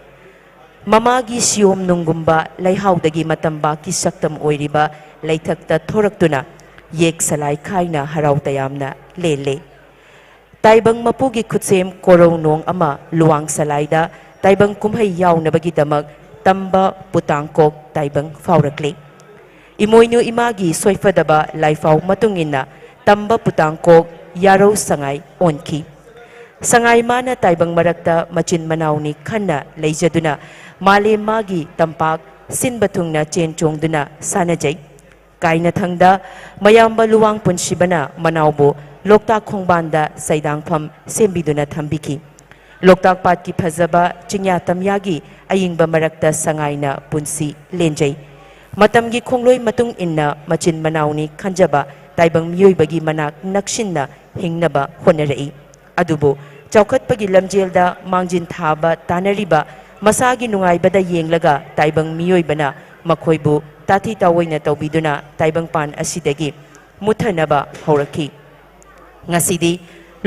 ꯃꯃꯥꯒꯤ ꯁꯤꯌꯣꯝ ꯅꯨꯡꯒꯨꯝꯕ ꯂꯩꯍꯥꯎꯗꯒꯤ ꯃꯇꯝꯕꯥꯛꯀꯤ ꯁꯛꯇꯝ ꯑꯣꯏꯔꯤꯕ ꯂꯩꯊꯛꯇ ꯊꯣꯔꯛꯇꯨꯅ ꯌꯦꯛ ꯁꯂꯥꯏ ꯈꯥꯏꯅ ꯍꯔꯥꯎ ꯇꯌꯥꯝꯅ ꯂꯦꯜꯂꯦ꯫ ꯇꯥꯏꯕꯪ ꯃꯄꯨꯒꯤ ꯈꯨꯠꯁꯦꯝ ꯀꯣꯔꯧ ꯅꯣꯡ ꯑꯃ ꯂꯨꯋꯥꯡ ꯁꯂꯥꯏꯗ ꯇꯥꯏꯕꯪ ꯀꯨꯝꯍꯩ ꯌꯥꯎꯅꯕꯒꯤꯗꯃꯛ ꯇꯝꯕ ꯄꯨꯇꯥꯡꯀꯣꯛ ꯇꯥꯏꯕꯪ ꯐꯥꯎꯔꯛꯂꯦ꯫ ꯏꯃꯣꯏꯅꯨ ꯏꯃꯥꯒꯤ ꯁꯣꯏꯐꯗꯕ ꯂꯥꯏꯐꯥꯎ ꯃꯇꯨꯡ ꯏꯟꯅ ꯇꯝꯕ ꯄꯨꯇꯥꯡꯀꯣꯛ ꯌꯥꯔꯧ ꯁꯉꯥꯏ ꯑꯣꯟꯈꯤ꯫ ꯁꯉꯥꯏ ꯃꯥꯅ ꯇꯥꯏꯕꯪ ꯃꯔꯛꯇ ꯃꯆꯤꯟ ꯃꯅꯥꯎꯅꯤ ꯈꯟꯅ ꯂꯩꯖꯗꯨꯅ ꯃꯥꯂꯦꯝ ꯃꯥꯒꯤ ꯇꯝꯄꯥꯛ ꯁꯤꯟꯕ ꯊꯨꯡꯅ ꯆꯦꯟ ꯆꯣꯡꯗꯨꯅ ꯁꯥꯟꯅꯖꯩ꯫ ꯀꯥꯏꯅꯊꯪꯗ ꯃꯌꯥꯝꯕ ꯂꯨꯋꯥꯡ ꯄꯨꯟꯁꯤꯕꯅ ꯃꯅꯥꯎꯕꯨ ꯂꯣꯛꯇꯥꯛ ꯈꯣꯡꯕꯥꯟꯗ ꯁꯩꯗꯥꯡꯐꯝ ꯁꯦꯝꯕꯤꯗꯨꯅ ꯊꯝꯕꯤꯈꯤ꯫ ꯂꯣꯛꯇꯥꯛ ꯄꯥꯠꯀꯤ ꯐꯖꯕ ꯆꯤꯡꯌꯥ ꯇꯝꯌꯥꯒꯤ ꯑꯏꯪꯕ ꯃꯔꯛꯇ ꯁꯉꯥꯏꯅ ꯄꯨꯟꯁꯤ ꯂꯦꯟꯖꯩ꯫ ꯃꯇꯝꯒꯤ ꯈꯣꯡꯂꯣꯏ ꯃꯇꯨꯡ ꯏꯟꯅ ꯃꯆꯤꯟ ꯃꯅꯥꯎꯅꯤ ꯈꯟꯖꯕ ꯇꯥꯏꯕꯪ ꯃꯤꯑꯣꯏꯕꯒꯤ ꯃꯅꯥꯛ ꯅꯛꯁꯤꯟꯅ ꯍꯤꯡꯅꯕ ꯍꯣꯠꯅꯔꯛꯏ꯫ ꯑꯗꯨꯕꯨ ꯆꯥꯎꯈꯠꯄꯒꯤ ꯂꯝꯖꯦꯜꯗ ꯃꯥꯡꯖꯤꯟ ꯊꯥꯕ ꯇꯥꯅꯔꯤꯕ ꯃꯁꯥꯒꯤ ꯅꯨꯡꯉꯥꯏꯕꯗ ꯌꯦꯡꯂꯒ ꯇꯥꯏꯕꯪ ꯃꯤꯑꯣꯏꯕꯅ ꯃꯈꯣꯏꯕꯨ ꯇꯥꯊꯤ ꯇꯥꯑꯣꯏꯅ ꯇꯧꯕꯤꯗꯨꯅ ꯇꯥꯏꯕꯪꯄꯥꯟ ꯑꯁꯤꯗꯒꯤ ꯃꯨꯠꯊꯅꯕ ꯍꯧꯔꯛꯈꯤ꯫ ꯉꯁꯤꯗꯤ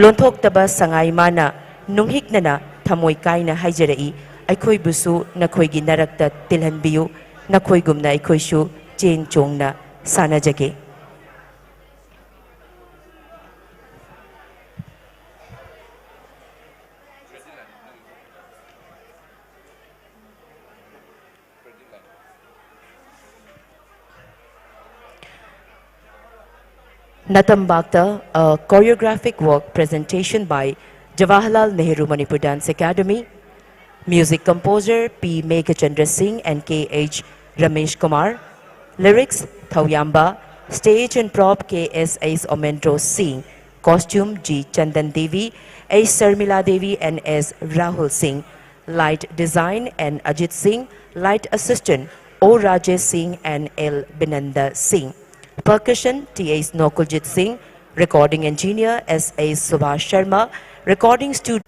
ꯂꯣꯟꯊꯣꯛꯇꯕ ꯁꯉꯥꯏ ꯃꯥꯅ ꯅꯨꯡꯍꯤꯛꯅꯅ ꯊꯃꯣꯏ ꯀꯥꯏꯅ ꯍꯥꯏꯖꯔꯛꯏ, ꯑꯩꯈꯣꯏꯕꯨꯁꯨ ꯅꯈꯣꯏꯒꯤ ꯅꯔꯛꯇ ꯇꯤꯜꯍꯟꯕꯤꯌꯨ, ꯅꯈꯣꯏꯒꯨꯝꯅ ꯑꯩꯈꯣꯏꯁꯨ ꯆꯦꯟ ꯆꯣꯡꯅ ꯁꯥꯟꯅꯖꯒꯦ꯫ Natambakta, a choreographic work presentation by Jawaharlal Nehru Manipur Dance Academy. Music composer P Meghachandra Singh and K H Ramesh Kumar. Lyrics, Thaoyamba. Stage and prop, K S S Omendro Singh. Costume, G Chandan Devi, H Sarmila Devi and S Rahul Singh. Light design, N Ajit Singh. Light assistant, O Rajesh Singh and L Binanda Singh. Percussion, T S Nokuljit Singh. Recording engineer, S S Subhash Sharma. Recording studio.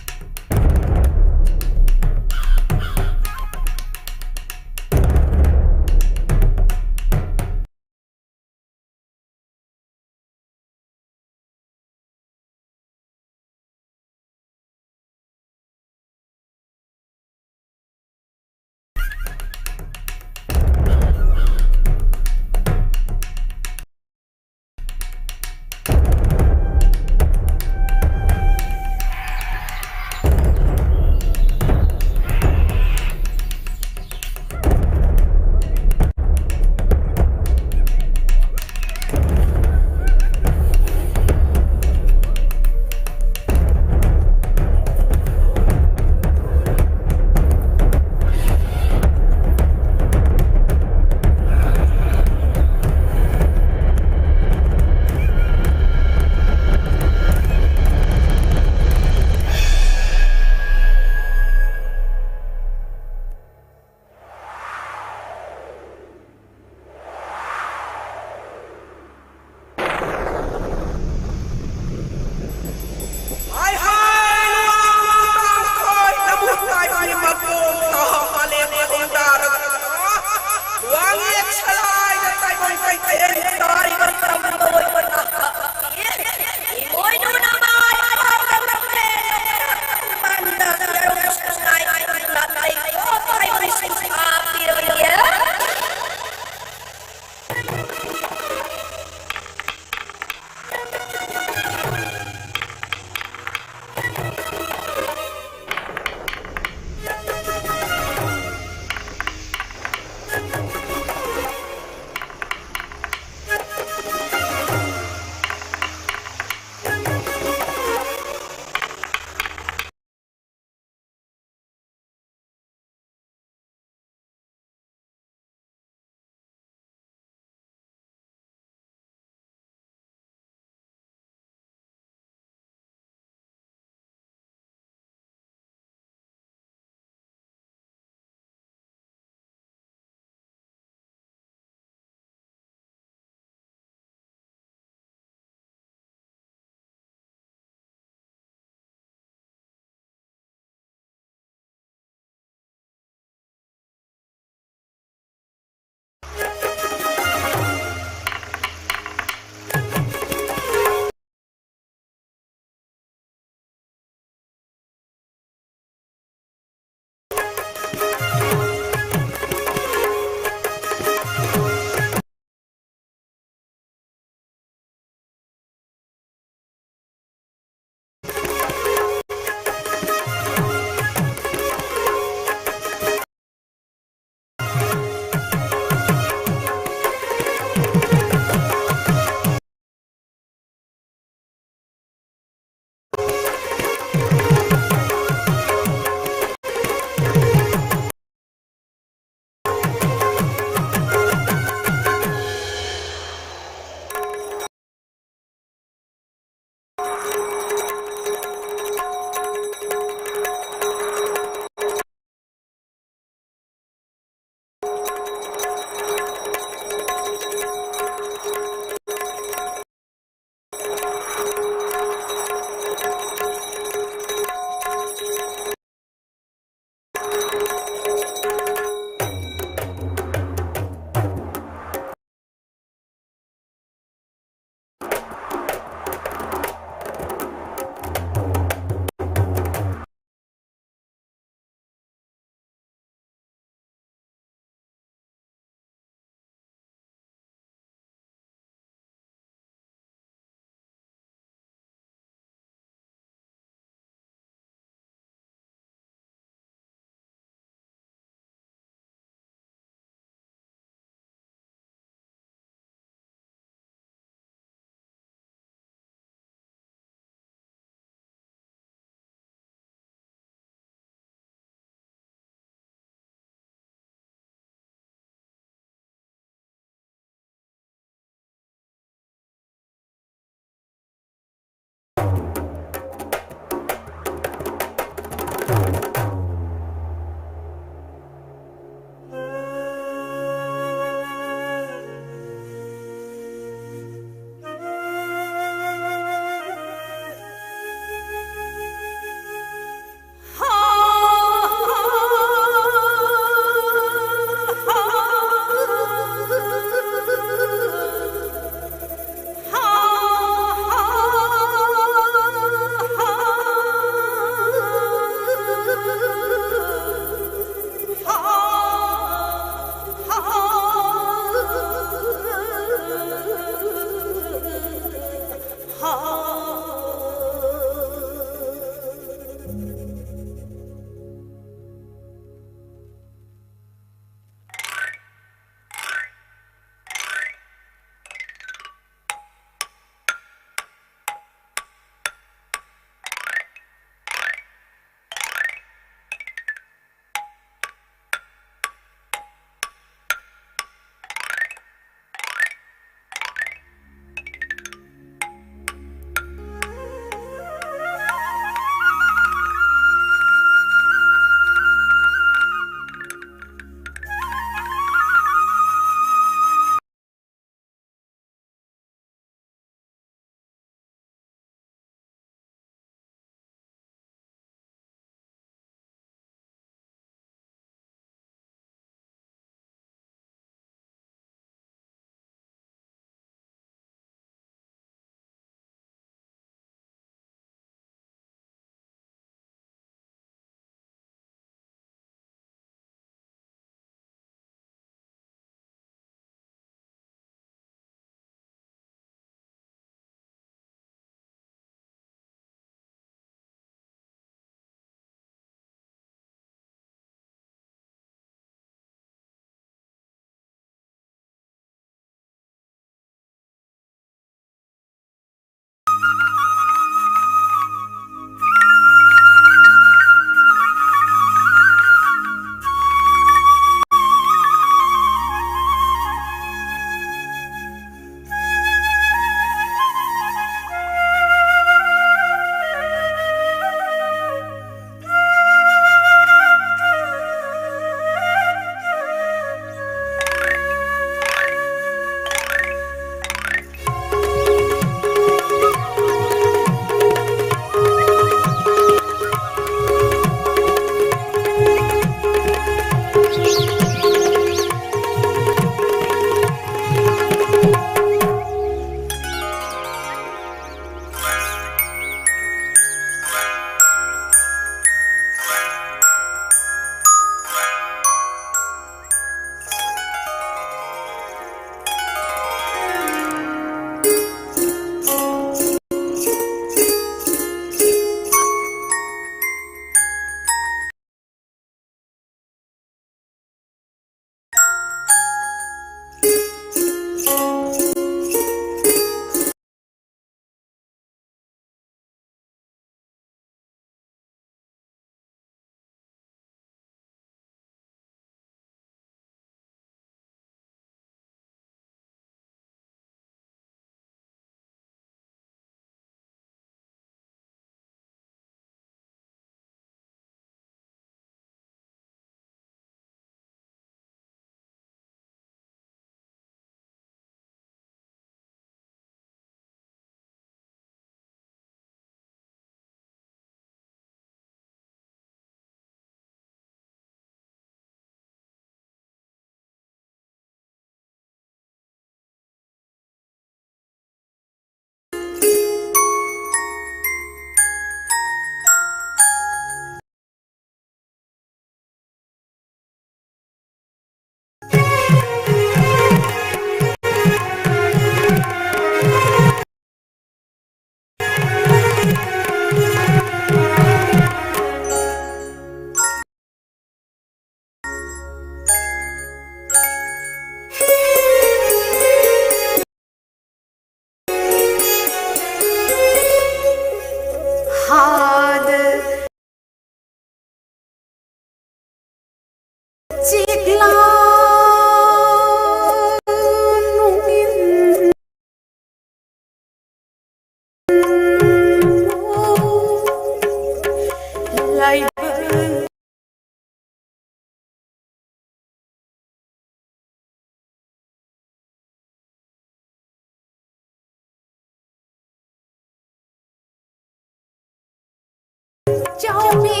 Chao mi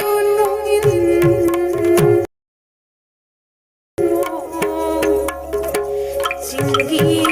unung in. Chingki